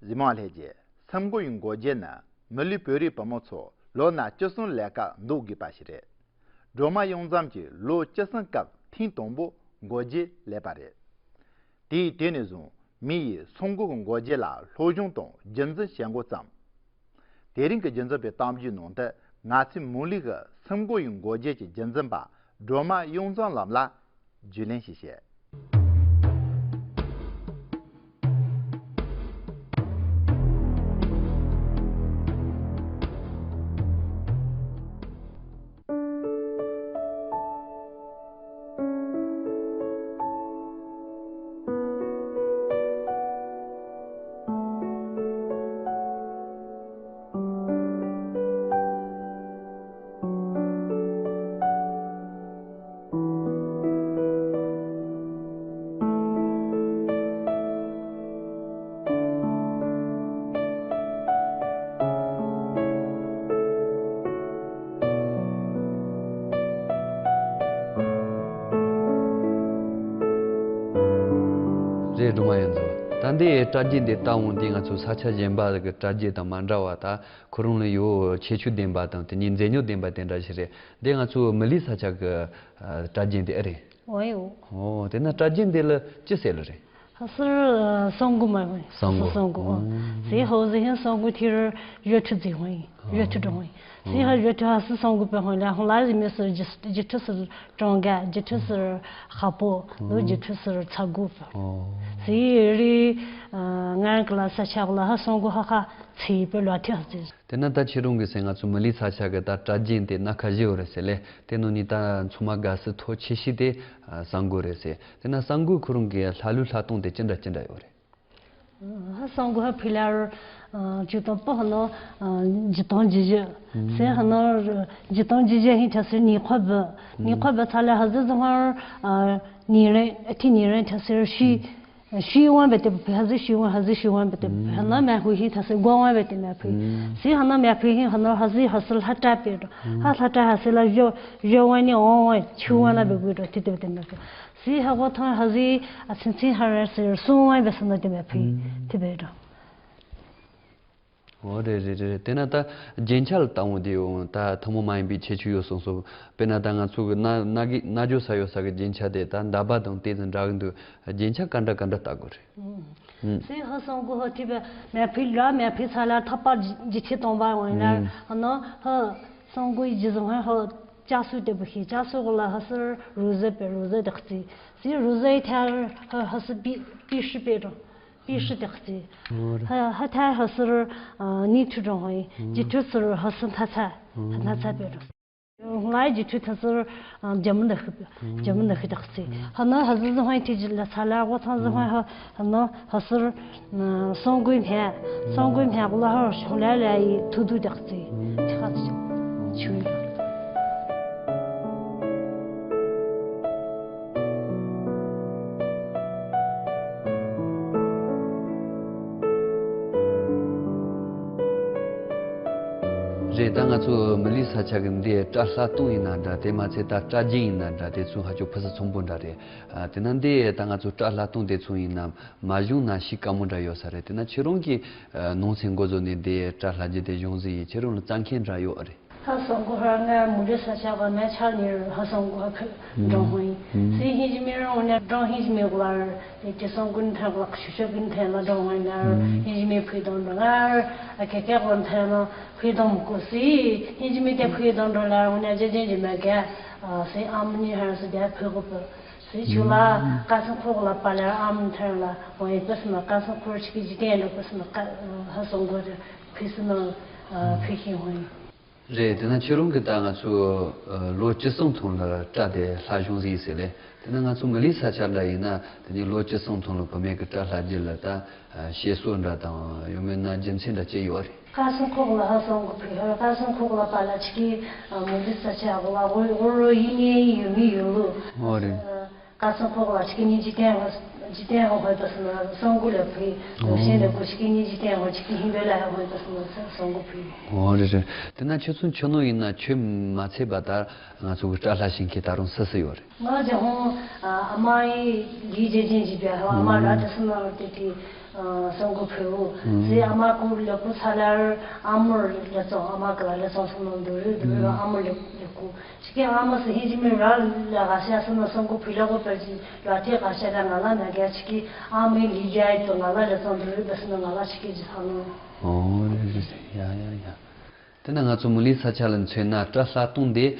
གཟིགས་མོ་ལྷན་རྒྱས། སེམས་འགུལ་ཡི་འགོ་འབྱེད་ནི་མི་ལུས་བོད་རིགས་བུ་མོ་ཚོ་ལོ་ན་བཅུ་གསུམ་ལས་ཀ་འདོད་དགོས་པ་ཞིག་རེད། སྒྲོལ་མ་གཡང་འཛོམས་ཀྱིས་ལོ་བཅུ་གསུམ་སྐབས་ཐེངས་དང་པོ་འགོ་འབྱེད་ལས་པ་རེད། དེའི་དེ་ནས་བཟུང་མི་ཡིས་སེམས་འགུལ་གྱི་འགོ་འབྱེད་ལ་སློབ་སྦྱོང་དང་རྒྱུན་འཛིན་བྱེད་འགོ་བརྩམས། དེ་རིང་གི་རྒྱུན་འཛིན་པའི་གཏམ་རྒྱུད་ནང་དུ་ང་ཚོས་མུ་ལི་གི་སེམས་འགུལ་ཡི་འགོ་འབྱེད་ཀྱི་རྒྱུན་འཛིན་པ་སྒྲོལ་མ་གཡང་འཛོམས་ལགས་ལ་རྒྱུས་ལོན་ཞིག་བྱེད། རེད། སྒྲོལ་མ་གཡང་འཛོམས། ད་འདི་སྲ་རྒྱན་འདི་ལྟ་འོང་དུས་ང་ཚོ་ས་ཆ་གཞན་པ་གི་སྲ་རྒྱན་དང་མ་འདྲ་བ། ད་ཁོ་རང་ལ་ཡོད་ཁྱད་ཆོས་ལྡན་པ་དང་དེ་ཉིད་མཛེས་ཉོག་ལྡན་པ་དེ་འདྲ་ཞིག་རེད། འདི་ང་ཚོ་མི་ལི་ས་ཆ་གི་ཨ་སྲ་རྒྱན་དེ་ཨེ་རེད། འོ་ཡོ། འོ་དེ་ན་སྲ་རྒྱན་དེ་ལ་ཅི་ཟེར་ལ་རེད། ཧ་སར་སང་གོ་མ་ཧོ། སང་གོ། སང་གོ། ཨོ། ཟེ་ཧོ་ཟེ་ཧན་སང་གོ་ཐིར་ཡོ་ཁྲི་ཟེ་ཧོ་ཡིན། ཡོ་ཁྲི་གྲོང་ཡིན། ཟེ་ཧ་ཡོ་ཁྲི་ཧ་སི་སང་གོ་པེ་ཧོ་ལ་ཧོ་ལ་ཟེ་མེ་སར་ཇི་ཇི་ཁྲི་སར་གྲོང་ག་ཇི་ཁྲི་སར་ཧ་པོ་ལོ་ཇི་ཁྲི་སར་ཚ་གོ་པེ། ཨོ། ཟེ་རི་ང་རང་གི་ལ་ས་ཆ་ག་ལ་ཧ་སང་གོ་ཧ་ཁ་ཚེ་པེ་ལོ་ཐི་ཧ་ཟེ། དེ་ན་ད་ཁྱེད་རང་གི་སེ་ང་ཚོ་མི་ལི་ས་ཆ་གི་ད་སྲ་རྒྱན་དེ་སྣ་ཁ་བཞི་ཡོད་རེད་ཟེར་ལེ། དེ་ནང་ནས་ད་ཚང་མ་དགའ་སི་མཐོ་ཆེ་ཤོས་དེ་ཨ་སང་གོ་རེད་ཟེར། དེ་ན་སང་གོ་ཁོ་རང་གི་ལྷ་ལུས་ལྷ་སྟོང་དེ་ཅི་འདྲ་ཅི་འདྲ་ཡོད་རེད། ཧ་སང་གོ་ཧ་ཕི་ལར་ཅུ་དང་པོ་ཧ་ནོ་ཇི་དང་ཇི་ཇི་སེ་ཧ་ནོ་ཇི་དང་ཇི་ཇི་ཧིན་ཐ་སི་ནི་ཁོ་བི་ནི་ཁོ་བི་ཚ་ལ་ཧ་ཟི་ཟི་ཧ་ནི་རེ་ཨ་ཐི་ནི་རེ་ཐ་སི་ཤི། ཤི་ཝང་བེ་ཏེ་བེ་ཧ་ཟི་ཤི་ཝང་ཧ་ཟི་ཤི་ཝང་བེ་ཏེ་བེ་ཧ་ན་མེ་ཧུ་ཧི་ཐ་སི་གོ་ཝང་བེ་ཏེ་མེ་ཕུ་སི་ཧ་ན་མེ་ཕུ་ཧི་ཧ་ན་ཧ་ཟི་ཧ་སི་ལྷ་ཏྲ་པེ་རོ་ཧ་ལྷ་ཏྲ་ཧ་སི་ལ་ཡོ་ཡོ་ཝང་ནི་ཨོང་ཝང་ཆུ་ཝང་ན་བེ་གུ་རོ་ཏི་ཏེ་བེ་ཏེ་མེ་ཕུ་སི་ཧ་གོ་ཐང་ཧ་ཟི་ཨ་ཚིན་ཚིན་ཧ་ར་སི་སུ་ཝང་བེ་སི་ན་ཏེ་མེ་ཕུ་ཏི་བེ་རོ། འོ་རེད་རེད་རེད། དེ་ན་ད་རྒྱན་ཆ་ལ་ལྟ་འོང་དུས་ད་ཐུན་མོང་མ་ཡིན་པའི་ཁྱད་ཆོས་ཡོད་གསུངས་སོ། དཔེར་ན་ད་ང་ཚོ་གི་སྣ་སྣ་གི་སྣ་ཇོ་ས་ཡོད་ས་གི་རྒྱན་ཆ་དེ་ད་མདའ་པ་དང་དེ་ཚོ་འདྲ་གི་འདུག་རྒྱན་ཆ་ག་འདྲ་ག་འདྲ་ལྟ་དགོས་རེད། ཨུམ། སེ་ཧ་སང་གོ་ཧ་ཐི་བེ་མེ་ཕི་ལ་མེ་ཕི་ཚ་ལ་ཐ་པར་ཇི་ཐི་གཏོང་པ་ཡོང་ལ་ཧ་ནོ་ཧ་སང་གོ་ཡི་ཇི་ཟང་ཧ་ཧ་ཅ་སུ་ཏེ་བུ་ཤི་ཅ་སུ་གོ་ལ་ཧ་སར་རུ་ཟེ་པེ་རུ་ཟེ་དེ་ཁ་ཚི་སི་རུ་ཟེ་ཐ་ཧ་ཧ་སི་པི་པི་ཤི་པེ་རོ། པི་ཧྲི་དེ་ཁ་ཚི། ཧ་ཧ་ཐ་ཧ་སུར་ནི་ཁྲི་གྲོང་ཧོ་ཡི་ཇི་ཁྲི་སུར་ཧ་སུ་ཐ་ཚ་ཐ་ཚ་པེ་རོ། ང་ཡི་ཐུ་ཐ་སར་རྒྱ་མི་འདི་ཤི་རྒྱ་མི་འདི་ཤི་དག་སི་ཧ་ན་ཧ་ཟི་ཟི་ཧ་ཐི་ཇི་ལ་ས་ལ་གོ་ཚང་ཟི་ཧ་ཧ་ན་ཧ་སར་སང་གོས་ཐེ་སང་གོས་ཐེ་གོ་ལ་ཧ་ཤོ་ལ་ལ་ཡི་ཐུ་དུ་དག་སི་ཆ་ཆུ། རེད། ད་ང་ཚོ་མི་ལི་ས་ཆ་གི་འདི་སྐྲ་ལྷ་སྟོང་ཡིན་ན་འདྲ། དེ་མ་ཚད་ད་སྐྲ་རྒྱན་ཡིན་ན་འདྲ། དེ་ཚོ་ཧ་ཅང་ཕུན་སུམ་ཚོགས་པོ་འདྲ་རེད། ཨ། དེ་ན་འདི་ད་ང་ཚོ་སྐྲ་ལྷ་སྟོང་དེ་ཚོ་ཡིན་ན་མ་བྱུང་ན་ཞིག་དཀའ་མོ་འདྲ་ཡོད་ས་རེད། དེ་ན་ཁྱེད་རང་གི་ནང་ཚན་འགོ་བཟོ་ནས་འདི་སྐྲ་ལྷ་རྒྱན་དེ་བྱུང་ཟིན་ཡིན། ཁྱེད་རང་ལ་རྩ་མཁན་འདྲ་ཡོད་རེད། ཧ་སང་གོ་ཧ་ང་མུ་རི་ས་ཆ་བ་ན་ཆ་ནི་ཧ་སང་གོ་ཧ་ཁ་འགྲོ་ཧོ་ཡིན། སི་ཧིན་ཇི་མི་རང་ནས་ཀྲང་ཧིན་ཇི་མི་གོ་ལ་དེ་སང་གོ་ཐ་གོ་ཤུ་ཤུ་གིན་ཐ་ལ་འགྲོ་ཧོ་ཡིན། ཧིན་ཇི་མི་ཕུ་དང་འགྲོ་ང་ཨ་ཁེ་ཁེ་གོ་ཐ་ལ་ཕུ་དང་མུ་གོ་སི་ཧིན་ཇི་མི་དེ་ཕུ་དང་འགྲོ་ལ་འོ་ན་ཇེ་ཇེ་ཇི་མ་ག་སི་ཨམ་ནི་ཧ་སི་དེ་ཕུ་གོ་པ་སི་ཆུ་ལ་ཀ་སང་ཁོག་ལ་པ་ལ་ཨམ་ཐ་ལ་འོ་ཡིན་པ་སི་ན་ཀ་སང་ཁོར་ཆི་གི་ཇི་དེ་འགྲོ་པ་སི་ན་ཀ་ཧ་སང་གོ་དེ་ཕུ་སི་ན་ཕུ་ཤིང་ཧོ་ཡིན། རེད། དེ་ན་ཁྱོད་རང་གིས་ད་ང་ཚོ་ལོ་བཅུ་གསུམ་ཐོན་ལ་སྐྲ་དེ་ལྷ་བྱུང་ཟིག་ཟེར་ལེ། དེ་ན་ང་ཚོ་མི་ལི་ས་ཆ་འདྲ་ཡིན་ན་དེ་ནི་ལོ་བཅུ་གསུམ་ཐོན་ལ་བུད་མེད་ཀྱི་སྐྲ་ལྷ་རྒྱུ་ལ་ད་བཤད་སྲོལ་འདྲ་དང་ཡང་མིན་ན་རྒྱུ་མཚན་འདྲ་ཅི་ཡོད་རེད། ཀ་སང་ཁོག་ལ་ཧ་སང་གོ་ཕུ་ཧ་ཀ་སང་ཁོག་ལ་པ་ལ་ཆི་གི་མི་ལི་ས་ཆ་གོ་ལ་ཧོ་ཧོ་རོ་ཡིན་ངེས་ཡིན་ཡོད་མི་ཡོད་ལུ། ཨོ་རེད། ཀ་སང་ཁོག་ལ་ཆི་གི་ནི་ཇི་ཏན་ཧོ་ཇི་ཏན་ཧོ་ཧོ་པ་སི་ན་སང་གོ་ལ་ཕུ་ལོ་ཤེན་ལ་གོ་ཆི་གི་ནི་ཇི་ཏན་ཧོ་ཆི་གི་ཧིན་བེ་ལ་ཧོ་ཧོ་པ་སི་ན་སང་གོ་ཕུ། ཨོ་རེད་རེད། དེ་ན་ཁྱོད་ཚོ་ཆུ་ནང་ཡིན་ན་ཆུ་མ་ཚད་པ་ད་ང་ཚོ་གི་སྐྲ་ལྷ་བྱིན་མཁན་ད་རུང་སུ་སུ་ཡོད་རེད། ང་ཇ་ཧོང་ཨ་མ་ཡི་ལི་ཇེ་ཅན་ཇི་བྱ་ཧོ་ཨ་མ་ར་དེ་སི་ན་དེ་དེ་སང་གོ་ཕུ་བོ་སི་ཨ་མ་ཀུ་ལ་ཀུ་ཚ་ལར་ཨ་མོར་ལ་ཙོང་ཨ་མ་ཀ་ལ་ལ་ཙོང་སི་ན་འདུ་རུ་འདུ་རུ་ཨ་མོར་ལ་ལ་ཀུ། ཆི་གི་ཨ་མ་སི་ཧི་ཇི་མི་ར་ལ་ག་ཤ་སི་ན་སང་གོ་ཕུ་ལ་གོ་པར་ཇི་ལ་ཐེ་ག་ཤ་ལ་ང་ལ་ན་ག་ཆི་གི་ཨ་མའི་ལི་ཇ་ཡི་ཏོ་ང་ལ་ལ་ཙོང་འདུ་རུ་བ་སི་ན་ང་ལ་ཆི་གི་ཇི་ཧ་ནོ། ཨོ་རེད་རེད་རེད། ཡ་ཡ་ཡ། དེ་ན་ང་ཚོ་མི་ལི་ས་ཆ་ལ་མཚོན་ན་སྐྲ་ལྷ་སྟོང་དེ་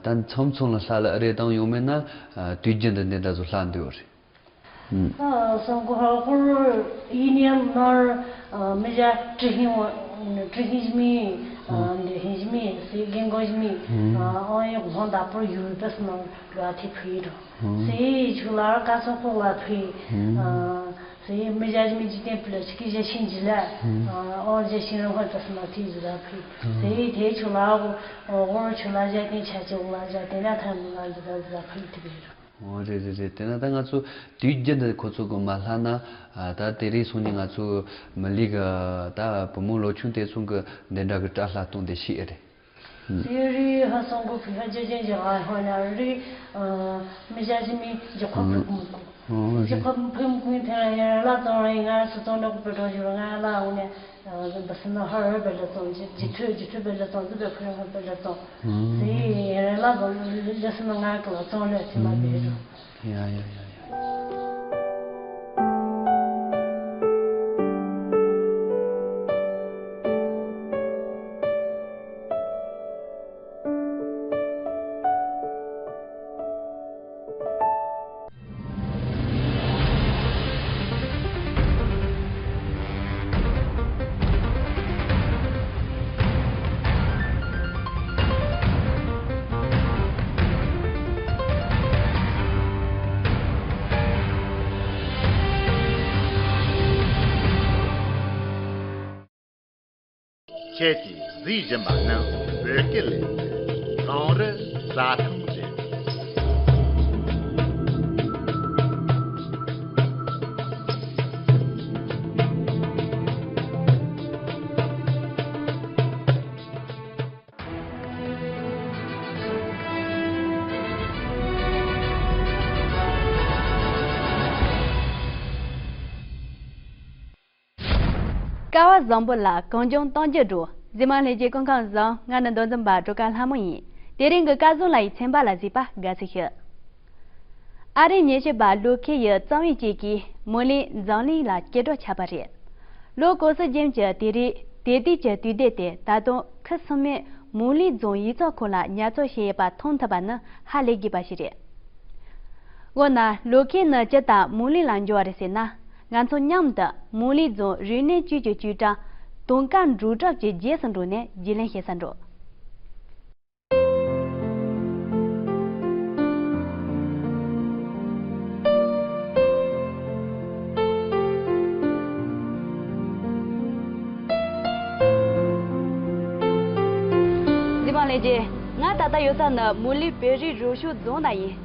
ད་མཚམས་མཚམས་ལ་ལྷ་ལ་ཨ་རེ་དང་ཡོང་མེད་ན་དུས་རྒྱུན་དུ་འདི་འདྲ་ཚོ་ལྷ་འདུག་རེད། ཨ་སང་གོ་ཧ་ཧོར་ཡིན་ཡང་མར་མི་ཇ་ཀྲི་ཧིང་ཀྲི་ཧིང་ཞི་མི་འདི་ཧིང་ཞི་མི་སི་རྒན་གོ་ཞི་མི་ཨང་ཡོག་ལྷོང་དག་པོར་ཡུལ་པ་སི་ནང་ལ་ཐི་ཕུ་ཡི་རོ། སི་ཆུ་ལ་ཀ་ཚོ་ཁོག་ལ་ཕུ་ཡི། སི་མི་ཇ་ཞི་མི་འཇིག་རྟེན་ཕུ་ལ་ཆི་ཀི་ཇ་ཤིང་ཇི་ལ་ཨང་ཇ་ཤིང་རང་ཧོར་པ་སི་ནང་ཐི་ཇི་ལ་ཕུ་ཡི། སི་དེ་ཆུ་ལ་ཧོར་ཆུ་ལ་ཇ་ཏིང་ཆ་ཅི་འོག་ལ་ཇ་ཏིང་ལ་ཐ་མི་ལ་ཇི་ལ་ཇི་ལ་ཕུ་ཡི་ཐི་ཕུ་ཡི་རོ། ཨོ་རེད་རེད་རེད། དེ་ན་ད་ང་ཚོ་དུས་རྒྱུན་དུ་ཁོ་ཚོ་གི་མ་ལྷག་ན་ད་དེ་རིང་སོང་ནས་ང་ཚོ་མི་ལི་གི་ད་བུ་མོ་ལོ་ཆུང་དེ་ཚོ་གི་འདི་འདྲ་གི་སྐྲ་ལྷ་སྟོང་དེ་ཤེས་ཨེ་རེད། དེ་རིང་ཧ་སང་གོ་ཕི་ཧ་ཇེ་ཇེ་ཇེ་ཧ་ཧོ་ན་རི་མི་ཇ་ཇི་མི་ཇི་ཁོ་ཕི་གུ་མི་གུ་ཇི་ཁོ་ཕི་མི་གུ་ཐེ་ཡ་ལ་ཙོང་ར་ང་སུ་ཙོང་འདྲ་གུ་པེ་ཏོ་ཞུ་ར་ང་ལ་འོ་ནས། ཨ་ཟིན་པ་སི་ན་ཧ་ར་བེ་ལ་ཙོང་ཇི་ཇི་ཐུ་ཇི་ཐུ་བེ་ལ་ཙོང་ཟི་བེ་ཕུ་ར་ཧ་བེ་ལ་ཙོང་ཟི་ཡ་ར་ལ་ཙོང་ལ་སི་ན་ང་ཀ་ལ་ཙོང་ལ་ཐི་མ་བེ་རུ། ཡ་ཡ་ཡ་ཡ། ཁྱེད་ཀྱིས་གཟིགས་བཞིན་པ་ནི་བོད་སྐད་ལས་རྩོམ། གངས་རི་རྩྭ་ཐང་རེད། སྐལ་བ་བཟང་པོ་ལ་གངས་ལྗོངས་གཏམ་རྒྱུད་འགྲོ། གཟིགས་མོ་ལྷན་རྒྱས་སྐུ་ཁམས་བཟང་། ང་ནི་མདོ་འཛིན་པ་སྒྲོལ་དཀར་ལྷ་མོ་ཡིན། དེ་རིང་གི་སྐལ་བཟང་ལ་ཡི་ཚན་པ་ལ་གཟིགས་པ་དགའ་ཚིག་ཞུ། ཨ་རིའི་ཉེ་ཞིབ་པ་ལོ་ཁེ་ཡི་རྩོམ་ཡིག་ཅིག་གིས་མུ་ལི་འཛམ་གླིང་ལ་སྐྱེ་འགྲོ་ཁྱབ་པ་རེད། ལོ་གོ་སི་ཅན་གྱི་དེ་རིང་དེ་དུས་ཀྱི་དུས་སྡེ་དེ་ད་དུང་ཁུ་སིམ་མེར་མུ་ལི་རྫོང་ཡིག་ཚང་ཁང་ལ་ཉར་ཚགས་བྱས་ཡོད་པ་མཐོང་ཐུབ་པ་ནི་ཧ་ལས་དགོས་པ་ཞིག་རེད། འོ་ན་ལོ་ཁེ་ནི་ཅི་ལྟར་མུ་ལི་ལ་འབྱོར་བ་རེད་ཟེར་ན། ང་ཚོ་མཉམ་དུ་མུ་ལི་རྫོང་རིག་གནས་ཅུས་ཀྱི་ཅུས་ཀྲང་དུང་དཀར་འབྲུག་གྲགས་ཀྱི་རྗེས་སུ་འགྲོ་ནས་རྒྱུས་ལོན་བྱེད་ས་འགྲོ། རྗེ། ང་ད་ལྟ་ཡོད་ས་ནི་མུ་ལི་བོད་རིགས་རུ་ཤུགས་རྫོང་ན་ཡིན།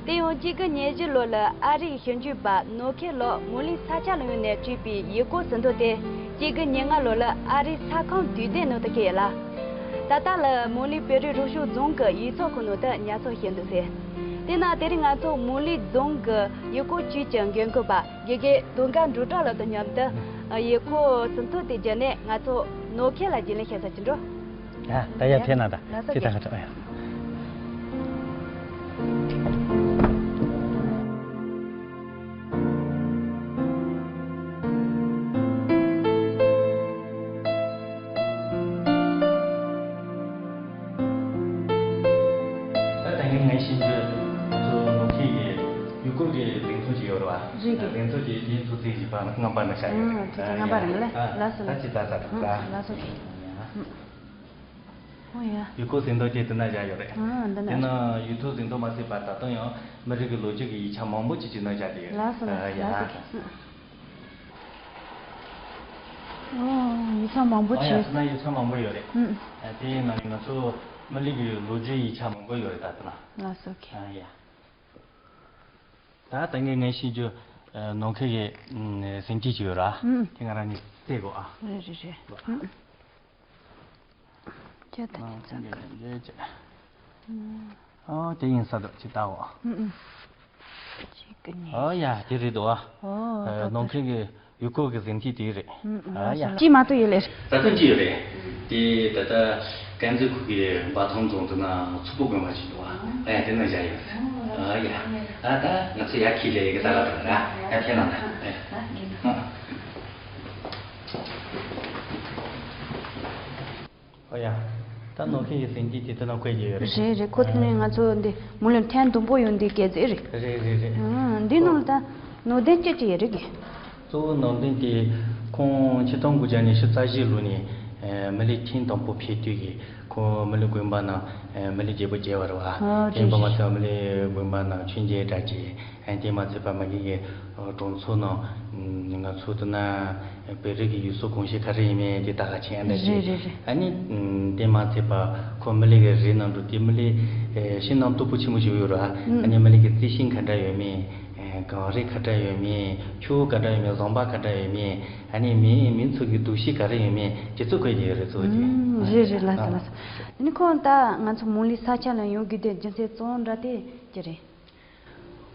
དེ་ཡང་གཅིག་དགུ་ཉེར་བཞི་ལོ་ལ་ཨ་རིའི་ཞིབ་འཇུག་པ་ནོར་མཁས་ལགས་མུ་ལི་ས་ཆ་ལ་ཡོང་ནས་བྲིས་པའི་ཡུལ་སྐོར་ཟིན་ཐོ་དེ་གཅིག་དགུ་ཉེར་ལྔ་ལོ་ལ་ཨ་རིའི་ས་ཁང་དུས་དེབ་ནང་དུ་བཀོད་ཡོད་ལ། ད་ལྟ་ལ་མུ་ལི་བོད་རིགས་རུ་ཤུགས་རྫོང་གི་ཡིག་ཚང་ཁང་ནང་དུ་ཉར་ཚགས་བྱས་འདུག་ཟེར། དེས་ན་དེ་རིང་ང་ཚོ་མུ་ལི་རྫོང་གི་ཡུལ་སྐོར་ཅུས་ཀྱི་འགན་འཁུར་པ་དགེ་རྒན་དུང་དཀར་འབྲུག་གྲགས་ལགས་དང་མཉམ་དུ་ཡུལ་སྐོར་ཟིན་ཐོ་དེ་བརྒྱུད་ནས་ང་ཚོ་ནོར་མཁས་ལགས་རྒྱུས་ལོན་བྱེད་ས་ཅིག་འགྲོ། ཡ། ད་ཡ་ཡ། ཕེབས་གནང་དང་། ལགས་སོ། ཅི་ད་ག་ཚོད་ཡ། ད་ད་ངས་ངའི་ཤེས་རྒྱུད་ཚོ་ནོར་མཁས་ཀྱི་ཡུལ་སྐོར་གྱི་གཟེངས་ཐོ་ཅིག་ཡོད་རེད་བ། རེད་གི། གཟེངས་ཐོ་དེ་དེའི་ཚོ་ཚིགས་བཞི་པ་ལྔ་པ་ན་བཞག་ཡོད་རེད། ཨ། ཚིགས་བཞི་ལྔ་པ་རེད་ལ། ཨ། ལགས་སོ། ད་ཅི་ད་ད་ད། ཨ། ལགས་སོ། ཨོ་ཡ། ཡུལ་སྐོར་ཟིན་ཐོ་དེ་འདི་ན་བཞག་ཡོད་རེད། ཨ། འདི་ན། དེ་ན་ཡུལ་སྐོར་ཟིན་ཐོ་མ་ཟད་པར་ད་དུང་ཡང་མི་རིགས་ཀྱི་ལོ་རྒྱུས་ཀྱི་ཡིག་ཆ་མང་པོ་ཅིག་ཅིག་ན་བཞག་བསྡད་ཡོད། ལགས་སོ། ཨ། ལགས་ཡ། ལགས་སོ། ཨོ། ཡིག་ཆ་མང་པོ། ཨ། ཡ། བྱས། དེ་ན་ཡིག་ཆ་མང་པོ་ཡོད་རེད། ཨུ། ཨ། དེའི་ནང་ནས་ང་ཚོ་མི་རིགས་ཀྱི་ལོ་རྒྱུས་ཡིག་ཆ་མང་པོ་ཡོད་རེད་ད་དེ་ན། ལགས་སོ། ཨོ་ཁེ། ཨ། ཡ། ད་ད་ངས་ངས་ཤེས་རྒྱུ། ཨ། ནོར་མཁས་ཀྱི་ཟིན་བྲིས་ཅིག་ཡོད་ར། ཨུ། དེ་ང་རང་གཉིས་བལྟས་དགོས་ཨ། རེད་རེད་རེད། ཨུ། ཁྱོད་ད་ཨ། ཁྱོད་ཚ། ཁྱོད་ཁྱོད་ཁྱོད། ཨུ། ཨོ་དེ་ཡིན་ས་འདུག་ཅིག་ལྟ་འོ། ཨུ་ཨུ། གཅིག་གི་ནས། ཨོ་ཡ་དེ་རེད་འདུག་ཨ། ཨོ། ཨ། ད་ནོར་མཁས་ཀྱི་ཡུལ་སྐོར་གྱི་ཟིན་བྲིས་དེ་རེད། ཨུ་ཨུ། ཨ་ཡ། ཅི་མ་གཏོགས་ཡོད་ལེ། ད་ཐེངས་ཅི་ཡོད་རེད། དེ་ད་ལྟ་དཀར་མཛེས་ཁུལ་གྱི་འབའ་ཐང་རྫོང་དུ་ན་མཚུར་ཕུ་དགོན་པ་ཞིག་འདུག་ཨ། ཨ་ཡ་དེ་ན་བཞག་ཡོད། ཨ་ཡ། ཨ་ད་ང་ཚོ་ཡར་ཁྱེར་ལེ་ཡི་གེ་ད་ལ་ད་ལ་ཡར་ཁྱེར་ན་ད། ཨ་ཡ། ཨོ་ཡ། ད་ནོར་མཁས་ཀྱི་ཟིན་བྲིས་དེ་དེ་ན་བཀོད་ཀྱི་ཡོད་རེད། རེད་རེད། ཁོ་དེ་ནས་ང་ཚོ་འདི་མུ་ལོན་ཐེངས་བདུན་པོ་ཡོང་དུས་སྐད་ཟིག་རེད། རེད་རེད་རེད། ཨང་། འདི་ནང་ལ་ད་ནོར་དོན་ཅི་ཅི་ཡོད་རེད་གི། གཙོ་བོ་ནོར་དོན་དེ་ཁོང་ཆིག་སྟོང་དགུ་བརྒྱ་ཉི་ཤུ་རྩ་བཞི་ལོ་ནས་མི་ལི་ཐེངས་དང་པོ་ཕེབས་དུས་ཀྱི་ཁོང་མི་ལི་དགོན་པ་ནང་མི་ལི་བརྗེ་པོ་བརྗེ་བ་རེད་བ། ཨ། དེ་རེད་པ་མ་རེད། ཚད་མི་ལི་དགོན་པ་ནང་མཆོད་མཇལ་འདྲ་བྱས། ཨ། དེ་མ་ཚད་པ་མ་གི་གི་གྲོང་ཚོ་ནང་ང་ཚོ་དུ་ན་བོད་རིགས་ཀྱི་ཡུལ་སྲོལ་གོམས་གཤིས་ག་རེ་ཡིན་མིན་དེ་ད་ག་ཆེན་ཨ་འདྲ་ཅིག་རེད་རེད་རེད། ཨ་ནི་དེ་མ་ཚད་པ་ཁོ་མི་ལི་གི་རི་ནང་འགྲོ་དུས་མི་ལི་ཤིང་ནགས་སྟུག་པོ་ཆེན་པོ་ཞིག་ཡོད་ར། ཨ་ནི་མི་ལི་གི་རྩི་ཤིང་ག་འདྲ་ཡོད་མིན། གངས་རི་ག་འདྲ་ཡོད་མིན། ཆུ་བོ་ག་འདྲ་ཡོད་མིན། ཟམ་པ་ག་འདྲ་ཡོད་མིན། ཨ་ནི་མི་མི་ཚོ་གི་འདུ་ཤེས་ག་རེ་ཡོད་མིན་དེ་ཚོ་བཀོད་ཀྱི་ཡོད་རེད་གཙོ་བོ་གི། ཨུམ། རེད་རེད། ལགས་སོ་ལགས་སོ། དེ་ནི་ཁོང་ད་ང་ཚོ་མུ་ལི་ས་ཆ་ལ་ཡོང་དགོས་དེ་རྒྱུ་མཚན་གཙོ་བོ་འདྲ་དེ་ཅི་རེད།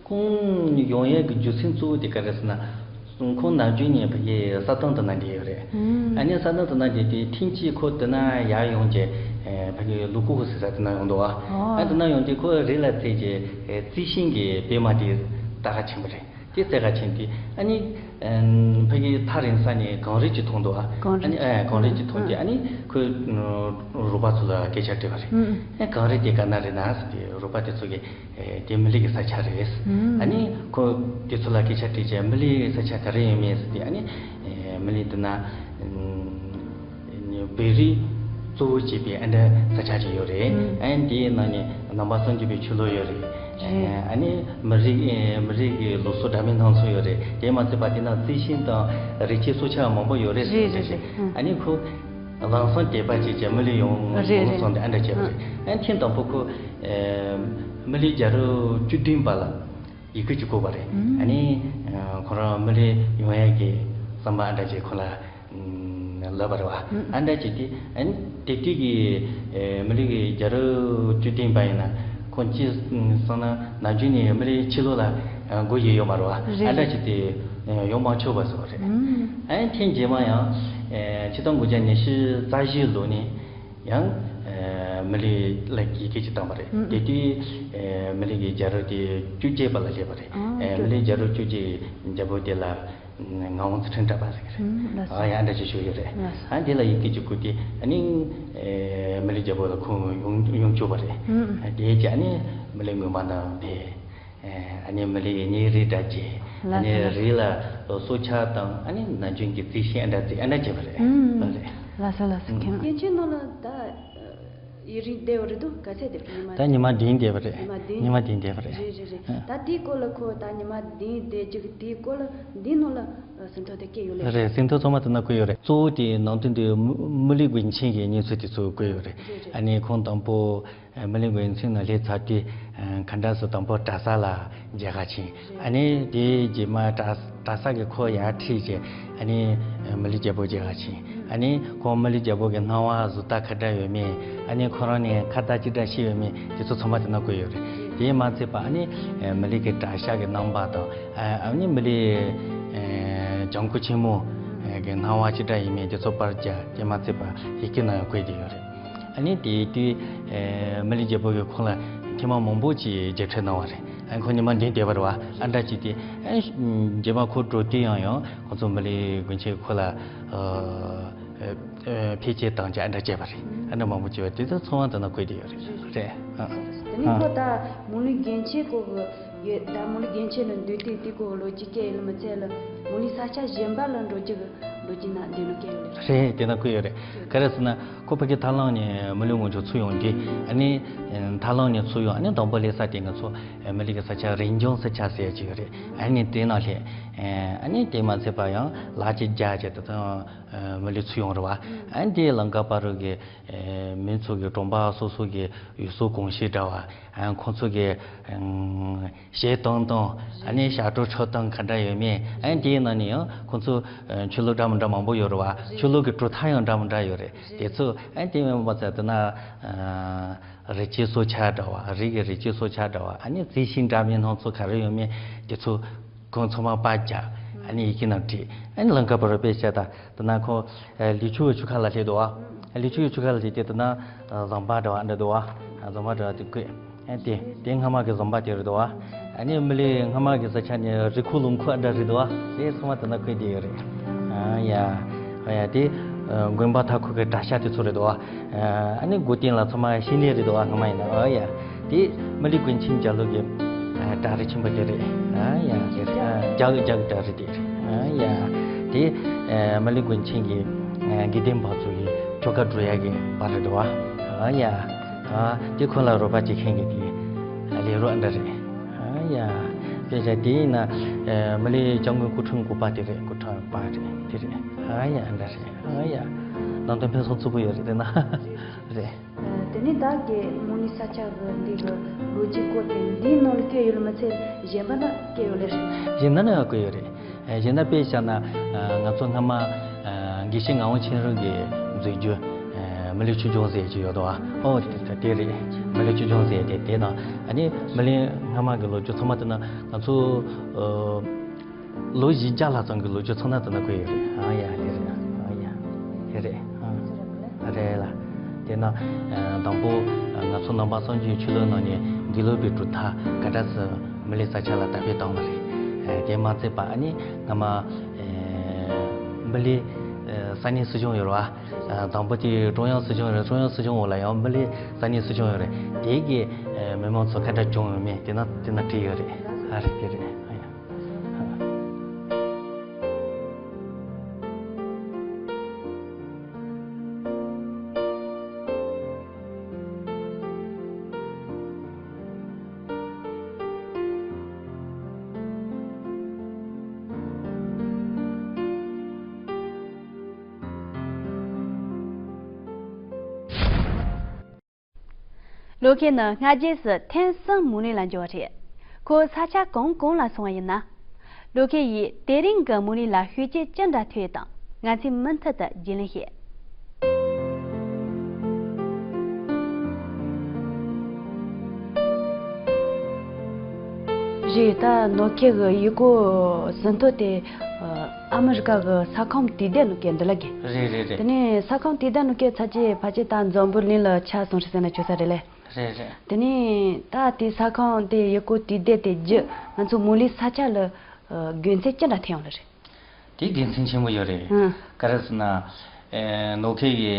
ཁོང་ཡོང་ཡས་ཀྱི་རྒྱུ་མཚན་གཙོ་བོ་དེ་ག་རེ་ཟེར་ན། ཁོང་ནམ་རྒྱུན་ནས་ཕ་གི་ས་ཐང་དུ་ན་བསྡད་ཡོད་རེད། ཨུམ། ཨ་ནི་ས་ཐང་དུ་ན་བསྡད་དེ་ཐེངས་གཅིག་ཁོ་དེ་ན་ཡར་ཡོང་རྗེས་ཕ་གི་ལུ་ཀུ་ཧུ་ཟེར་ས་དེ་ན་ཡོང་འདུག་བ། ཨོ། ཨ་དེ་ན་ཡོང་དུས་ཁོ་རི་ལ་འཛེགས་རྗེས་རྩི་ཤིང་གི་པད་མ་དེ་ལྟ་ག་ཕྱིན་པ་རེད། དེ་བཙལ་ག་ཕྱིན་དུས་ཨ་ནི་ཕ་གི་ཐག་རིང་ས་ནས་གངས་རི་གཅིག་མཐོང་འདུག་བ། གངས་རི། ཨ་ནི་ཨ་གངས་རི་གཅིག་མཐོང་དུས་ཨ་ནི་ཁོས་རོགས་པ་ཚོ་ལ་སྐད་ཆ་དྲིས་པ་རེད། ཨུམ། ཨ་གངས་རི་དེ་ག་ན་རེད་ན་ཟེར་དུས་རོགས་པ་དེ་ཚོ་གིས། ཨེ། དེ་མི་ལི་གི་ས་ཆ་རེད། ཨུམ། ཨ་ནི་ཁོ་དེ་ཚོ་ལ་སྐད་ཆ་དྲིས་རྗེས་མི་ལི་གི་ས་ཆ་ག་རེ་ཡོད་མེད་ཟེར་དུས་ཨ་ནི་ཨེ། མི་ལི་འདི་ན་ཨུམ། བོད་རིགས་གཙོ་བོ་བྱས་པའི་ཨ་འདྲ་ས་ཆ་ཅིག་ཡོད་རེད། ཨུམ། ཨ་ནི་དེའི་ནང་ནས་ནང་པ་སངས་རྒྱས་པའི་ཆོས་ལུགས་ཡོད་རེད། རེད། ཨ་ནི་མི་རིགས་ཨེ། མི་རིགས་ཀྱི་ལུགས་སྲོལ་འདྲ་མིན་སྣ་ཚོགས་ཡོད་རེད། དེ་མ་ཚད་པ་དེ་ན་རྩི་ཤིང་དང་རི་སྐྱེས་སྲོག་ཆགས་མང་པོ་ཡོད་རེད་ཟེར་རེད་རེད་རེད། ཨུམ། ཨ་ནི་ཁོ། ལམ་སང་དད་པ་བྱས་རྗེས་མི་ལི་ཡོང་རེད་ཡོང་རེད། སོང་སྟེ་ཨ་འདྲ་བྱས་པ་རེད། ཨ་ཐེངས་དང་པོ་ཁོ་ཨེ། མི་ལི་རྒྱལ་རབས་བཅུ་བདུན་པ་ལ་ཡི་གེ་ཅིག་བསྐུར་བ་རེད། ཨུམ། ཨ་ནི་ཁོ་རང་མི་ལི་ཡོང་ཡག་གི་བསམ་པ་ཨ་འདྲ་བྱས་ཁོ་ལ་ལབ་པ་རེད་བ། ཨུམ། ཨ་འདྲ་བྱས་ཏེ་ཨ་ནི་དེ་དུས་ཀྱི་ཨེ། མི་ལི་གི་རྒྱལ་རབས་བཅུ་བདུན་པ་ཡིན་ན་ཁོ་ཅི་སོང་ན་ནམ་རྒྱུན་ནས་མི་ལི་ཕྱི་ལོགས་ལ་སྒུག་ཡས་ཡོད་མ་རེད་བ། རེད། ཨ་འདྲ་བྱས་ཏེ་ཡོང་མ་ཆོག་པ་བཟོ་བ་རེད། ཨུམ། ཨ་ནི་ཐེངས་རྗེས་མ་ཡང་ཨེ། ཆིག་སྟོང་དགུ་བརྒྱ་ཉི་ཤུ་རྩ་བཞི་ལོ་ནས། ཡང་། ཨེ། མི་ལི་ལ་ཡི་གེ་ཅིག་བཏང་བ་རེད། ཨུ། དེ་དུས། ཨེ། མི་ལི་གི་རྒྱལ་རབས་དེ་བཅོ་བརྒྱད་པ་ལ་སླེབས་པ་རེད། ཨ། ཨེ། མི་ལི་རྒྱལ་རབས་བཅོ་བརྒྱད་རྒྱལ་པོ་དེ་ལ་ངག་དབང་ཚུལ་ཁྲིམས་གྲགས་པ་ཟེར་གི་རེད། ཨུ། ལགས་སོ། ཨ། ཡང་འདྲ་ཅིག་ཞུ་ཡོད་རེད། ལགས་སོ། ཨ། དེ་ལ་ཡི་གེ་ཅིག་བསྐུར་དུས་ཨ་ནི། ཨེ། མི་ལི་རྒྱལ་པོ་ལ་ཁོང་ཡོང་ཡོང་བཅུག་པ་རེད། ཨུ། ཨ། དེའི་རྗེས་ཨ་ནི་མི་ལི་དགོན་པ་ནང་ཕེབས། ཨ་ནི་མི་ལི་གི་རྙིང་རུས་འདྲ་བྱས། ལགས་སོ། ཨ་ནི་རི་ལ་སྲོག་ཆགས་དང་ཨ་ནི་ན་གཞོན་གྱི་རྩི་ཤིང་ཨ་འདྲ་རྩི་ཨ་འདྲ་བྱས་པ་རེད། ཨུམ། ལགས་རེད། ལགས་སོ་ལགས་སོ། ཨུམ། མཁན། སྐྱེ་ཆེན་ནང་ལ་ད་ཡུན་རིང་བསྡད་པ་རེད་འདུག་ག་ཚད་བསྡད་པ། ཉི་མ། ད་ཉི་མ་བདུན་བསྡད་པ་རེད། ཉི་མ་བདུན། ཉི་མ་བདུན་བསྡད་པ་རེད། རེད་རེད་རེད། ཨ། ད་དེའི་སྐོར་ལ་ཁོ་ད་ཉི་མ་བདུན་བསྡད་རྒྱུ་གི་དེའི་སྐོར་ལ་འདིའི་ནང་ལ། ཟིན་ཐོ་དེ་བཀོད་ཡོད་ལེ། རེད། ཟིན་ཐོ་ཚང་མ་དེ་ན་བཀོད་ཡོད་རེད། གཙོ་བོ་དེ་ནང་དོན་དེ་མུ་མུ་ལི་དགོན་ཆེན་གྱི་གནས་ཚུལ་དེ་ཚོ་བཀོད་ཡོད་རེད། རེད་རེད། ཨ་ནི་ཁོང་དང་པོ་ཨ་མུ་ལི་དགོན་ཆེན་ནང་སླེབས་ཚར་དུས་ཨ་ག་འདྲ་སེ་དང་པོ་གྲྭ་ས་ལ་མཇལ་ཁ་ཕྱིན། རེད། ཨ་ནི་དེའི་རྗེས་མ་གྲྭ་གྲྭ་ས་གི་ཁོ་ཡར་ཁྲིད་བྱས་ཨ་ནི་ཨ་མུ་ལི་རྒྱལ་པོ་མཇལ་ཁ་ཕྱིན། ཨ་ནི་ཁོང་མུ་ལི་རྒྱལ་པོ་གི་སྣང་བ་གཟུགས་དག་ག་འདྲ་ཡོད་མེད། ཨ་ནི་ཁོ་རང་ནས་ཁ་བརྡ་ཅི་འདྲ་བྱས་ཡོད་མེད་དེ་ཚོ་ཚང་མ་དེ་ན་བཀོད་ཡོད་རེད། དེས་མ་ཚད་པ་ཨ་ནི་ཨ་མུ་ལི་གི་གྲྭ་ཤག་གི་རྣམ་པ་དང་། ཨ་ཨ་ནི་མུ་ལི་ཨེ་ལྗང་ཁུ་ཆེན་མོ་ཨེ་གི་སྣང་བ་ཅི་འདྲ་ཡིན་མིན་དེ་ཚོ་པར་རྒྱག་དེ་མ་ཚད་པ་ཡི་གེ་ནང་ཡང་བཀོད་བསྡད་ཡོད་རེད། ཨ་ནི་དེ་དུས་ཨེ་མུ་ལི་རྒྱལ་པོ་གིས་ཁོང་ལ་ཐེངས་མ་མང་པོ་ཅིག་མཇལ་འཕྲད་གནང་བ་རེད། ཨ་ཁོ་ཉི་མ་འདིར་བསྡད་པ་རེད་བ། ཨ་འདྲ་ཅིག་དེ་ཨ་རྗེས་མ་ཁོ་འགྲོ་དུས་ཡང་ཡང་ཁོང་ཚོ་མུ་ལི་དགོན་ཆེན་ཁོ་ལ་ཨ་ཨེ་ཕལ་ཆེར་དང་ཅག་ཨ་འདྲ་བྱས་པ་རེད། ཨ་འདྲ་མང་པོ་བྱས་པ་དེ་ཚོ་ཚང་མ་དེ་ན་བཀོད་བསྡད་ཡོད་རེད། རེད། ཨ་དེ་ནི་ཁོ་ད་མུ་ལི་དགོན་ཆེན་སྐོར་གི་ཡོད། ད་མུ་ལི་དགོན་ཆེན་ལ་འདུས་དུས་དེ་སྐོར་ལོ་རྒྱུས་སྐད་ཡིན་ལ་མི་ཚད་ལ་མུ་ལི་ས་ཆ་གཞན་པ་ལ་འགྲོ་རྒྱུ་གི་ལོ་རྒྱུས་ན་འདི་ལོ་སྐད་ཡོད་རེད། རེད། དེ་ན་བཀོད་ཡོད་རེད། ག་རེ་ཟེར་ན་ཁོ་ཕ་གི་ཐར་ལམ་ནས་མུ་ལི་སྔོན་ཆོག་ཚུར་ཡོང་དུས་ཨ་ནི་ཐར་ལམ་ནས་ཚུར་ཡོང་ཨ་ནི་དང་པོ་སླེབས་ས་དེ་ང་ཚོ་མུ་ལི་གི་ས་ཆ་རིན་ལྗོངས་ས་ཆ་ཟེར་ཡ་ཅིག་ཡོད་རེད། ཨ་ནི་དེ་ནང་སླེབས། ཨ་ནི་དེ་མ་ཚད་པ་ཡང་ལག་གཅིག་རྒྱག་བྱས་ད་ཐང་། ཨ་མུ་ལི་ཚུར་ཡོང་རེད་བ། ཨ་ནི་དེའི་ལམ་ཁ་བར་དུ་གི་ཨེ་མི་ཚོ་གི་གྲོང་པ་སོ་སོ་གི་ཡུལ་སྲོལ་གོམས་གཤིས་འདྲ་བ། ཨ་ཁོང་ཚོ་གི་ཨང་གཞས་གཏོང་སྟངས། ཨ་ནི་ཞབས་བྲོ་འཁྲབ་སྟངས་ག་འདྲ་ཡོད་མེད། ཨ་ནི་དེའི་ནང་ནས་ཡང་ཁོང་ཚོ་ཨ་ཆོས་ལུགས་འདྲ་མི་འདྲ་མང་པོ་ཡོད་རེད་བ། ཆོས་ལུགས་ཀྱི་གྲུབ་མཐའ་ཡང་འདྲ་མི་འདྲ་ཡོད་རེད། དེ་ཚོ་ཨ་ནི་དེ་མིན་པ་ཚ་དེ་ན་ཨ་རི་སྐྱེས་སྲོག་ཆགས་འདྲ་བ། རི་གི་རི་སྐྱེས་སྲོག་ཆགས་འདྲ་བ། ཨ་ནི་རྩི་ཤིང་འདྲ་མིན་སྣ་ཚོགས་ག་རེ་ཡོད་མེད་དེ་ཚོ། ཁོང་ཚང་མ་པར་རྒྱག་ཨ་ནི་ཡི་གེ་ནང་བྲིས། ཨ་ནི་ལམ་ཁ་བར་དུ་དཔེ་བཤད་ད། དེ་ན་ཁོ་ཨ་ལི་ཆུ་གི་ཆུ་ཁ་ལ་སླེབས་འདུག་ཨ། ལི་ཆུ་གི་ཆུ་ཁ་ལ་སླེབས་དུས་དེ་ན་ཟམ་པ་འདྲ་བ་འདྲ་འདུག་ཨ། ཟམ་པ་འདྲ་བ་དེ་བཀོད། ཨ་དེ་དེ་སྔ་མ་གི་ཟམ་པ་དེ་རེད་འདུག་ཨ། ཨ་ནི་མི་ལི་སྔ་མ་གི་ས་ཆ་ནས་རི་ཁུག་ལུང་ཁུག་ཨ་འདྲ་རེད་འདུག་ཨ། དེ་ཚང་མ་དེ་ན་བཀོད་བསྡད་ཡོད་རེད། ཨ་ཡ། ཨ་ཡ་དེ་དགོན་པ་མཐའ་འཁོར་གི་གྲྭ་ཤག་དེ་ཚོ་རེད་འདུག་ཨ། ཨ་ནི་སྒོ་སྟེང་ལ་ཚང་མ་ཤིང་ལས་རེད་འདུག་ཨ། སྔ་མ་ཡིན་ན། ཨ་ཡ། དེ་མི་ལི་དགོན་ཆེན་རྒྱབ་ལོགས་ཀྱི་ཨ་གྲྭ་རི་ཆེན་པོ་དེ་རེད། ཨ་ཡ་དེ་རེད། ཨ་རྒྱ་གི་རྒྱ་གི་གྲྭ་རི་དེ་རེད། ཨ་ཡ་དེ་ཨ་མི་ལི་དགོན་ཆེན་གྱི་ཨ་དགེ་ལྡན་པ་ཚོ་ཡི་ཆོ་ག་སྒྲུབ་ཡ་གི་བར་རེད་འདུག་ཨ། ཨ་ཡ་ཨ་དེ་ཁོ་ལ་རོགས་པ་བྱེད་མཁན་གྱི་དེ་ཨ་ལས་རོགས་ཨ་འདྲ་རེད། ཨ་ཡ་དེ་བྱས་དེ་ཡིན་ན་ཨ་མི་ལི་སྐྱབས་མགོན་སྐུ་ཕྲེང་དགུ་པ་དེ་རེད། སྐུ་ཕྲེང་པ་རེད། དེ་རེད། ཨ་ཡ་ཨ་འདྲ་རེད། ཨ་ཡ་ནང་དོན་ཕུན་སུམ་ཚོགས་པོ་ཡོད་རེད། དེ་ན་རེད། དེ་ནས་བདག་གིས་མུ་ལི་ས་ཆ་གི་འདི་གི་ལོ་རྒྱུས་སྐོར་དེ་འདིའི་ནང་ལ་བཀོད་ཡོད་ལ་མ་ཚད་གཞན་པ་ན་བཀོད་ཡོད་ལེ་རེད། གཞན་པ་ན་ཡང་བཀོད་ཡོད་རེད། ཨ་གཞན་པ་དཔེ་བཞག་ན་ཨ་ང་ཚོ་སྔ་མ་ཨ་དགེ་བཤེས་ངག་དབང་ཆོས་རང་གིས་མཛད་རྒྱུ་ཨ་མི་ལི་ཆོས་འབྱུང་ཟེར་གྱི་ཡོད་དོ། ཨོ་དེ་དེ་རེད། མི་ལི་ཆོས་འབྱུང་ཟེར་དེ་དེ་དང་ཨ་ནི་མི་ལི་སྔ་མ་གི་ལོ་རྒྱུས་ཚང་མ་དེ་ན་ང་ཚོ་ཨ། ལོ་བཞི་བརྒྱ་ལྷག་ཙམ་གྱི་ལོ་རྒྱུས་ཚང་མ་དེ་ན་བཀོད་ཡོད་རེད། ཨ་ཡ་དེ་རེད། ཨ་ཡ་དེ་རེད། ཨ་རེད་ལ། དེ་ན་ཨ་དང་པོ་ཨ་ང་ཚོ་ནང་པ་སངས་རྒྱས་ཆོས་ལུགས་ནང་ནས་དགེ་ལུགས་པའི་གྲུབ་མཐའ་ག་འདྲ་སེ་མི་ལི་ས་ཆ་ལ་དར་སྤེལ་བཏང་བ་རེད། ཨ་དེ་མ་ཚད་པ་ཨ་ནི་སྔ་མ་ཨ་མི་ལི་ཨ་ས་གནས་སྲིད་གཞུང་ཡོད་རེད་བ། ཨ་དང་པོ་དེ་ཀྲུང་དབྱང་སྲིད་གཞུང་རེད། ཀྲུང་དབྱང་སྲིད་གཞུང་འོག་ལ་ཡང་མི་ལི་ས་གནས་སྲིད་གཞུང་ཡོད་རེད། དེ་གི་ཨ་མི་མང་ཚོ་ག་འདྲ་བྱུང་ཡོད་མེད་དེ་ན་དེ་ན་བྲིས་ཡོད་རེད། ཨ་རེད་དེ་རེད། ཨ་ཡ། ལོ་ཁེ་ནི་སྔ་རྗེས་སུ་ཐེན་སང་མུ་ལི་ལ་འབྱོར་བ་རེད། ཁོ་ས་ཆ་གང་གང་ལ་སོང་བ་ཡིན་ན། ལོ་ཁེ་ཡིས་དེ་རིང་གི་མུ་ལི་ལ་ཤུགས་རྐྱེན་ཅི་འདྲ་ཐེབས་དང་ང་ཚོས་མུ་མཐུད་དུ་རྒྱུས་ལོན་བྱེད། རེད། ད་ནོ་ཁེ་གི་ཡུལ་སྐོར་ཟིན་ཐོ་དེ། ཨ་མི་རི་ཀ་གི་ས་ཁམས་དུས་དེབ་ནང་གི་འདི་ལ་གི། རེད་རེད་རེད། དེ་ནས་ས་ཁམས་དུས་དེབ་ནང་གི་ཚར་རྗེས་ཕལ་ཆེར་ད་འཛམ་བུ་གླིང་ལ་ཆ་སོང་རེད་ཟེར་ན་ཆོག་ས་རེད་ལེ། རེད་རེད། དེ་ནས་ད་དེ་ས་ཁམས་དེ་ཡུལ་སྐོར་དུས་དེབ་དེ་བརྒྱུད་ང་ཚོ་མུ་ལི་ས་ཆ་ལ་ཨ་དགོས་མཁོ་ཅི་འདྲ་ཐོན་ཡོང་ལེ་རེད། དེ་དགེ་མཚན་ཆེན་པོ་ཡོད་རེད། ཨང་། ག་རེ་ཟེར་ན། ཨེ་ནོ་ཁེ་གི་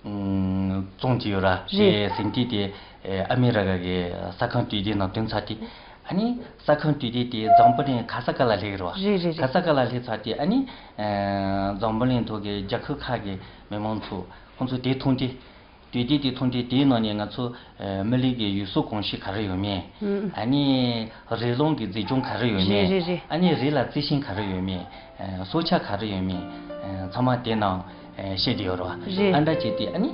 ཨུམ་རྩོམ་གྱི་ཡོད་ར། རེད། དེ་ཟིན་བྲིས་དེ་ཨེ་ཨ་མི་རི་ཀ་གི་ས་ཁམས་དུས་དེབ་ནང་ཐོན་ཚར་དུས། ཨ་ནི་ས་ཁམས་དུས་དེབ་དེ་འཛམ་བུ་གླིང་ག་ས་ག་ལ་སླེབས་རེད་བ། རེད་རེད་རེད། ག་ས་ག་ལ་སླེབས་ཚར་དུས་ཨ་ནི་ཨེ་འཛམ་བུ་གླིང་ཐོག་གི་རྒྱལ་ཁབ་ཁག་གི་མི་མང་ཚོ་ཁོང་ཚོ་དེ་མཐོང་དུས། དུས་དེབ་དེ་མཐོང་དུས་དེའི་ནང་ནས་ང་ཚོ་ཨ་མི་ལི་གི་ཡུལ་སྲོལ་གོམས་གཤིས་ག་རེ་ཡོད་མེད། ཨུམ། ཨ་ནི་རི་ཀླུང་གི་མཛེས་ལྗོངས་ག་རེ་ཡོད་མེད། རེད་རེད་རེད། ཨ་ནི་རི་ལ་རྩི་ཤིང་ག་རེ་ཡོད་མེད། ཨ་སྲོག་ཆགས་ག་རེ་ཡོད་མེད། ཨ་ཚང་མ་དེ་ནང་ཨ་བཤད་དེ་ཡོད་རེད་བ། རེད། ཨ་འདྲ་བྱས་ཏེ་ཨ་ནི་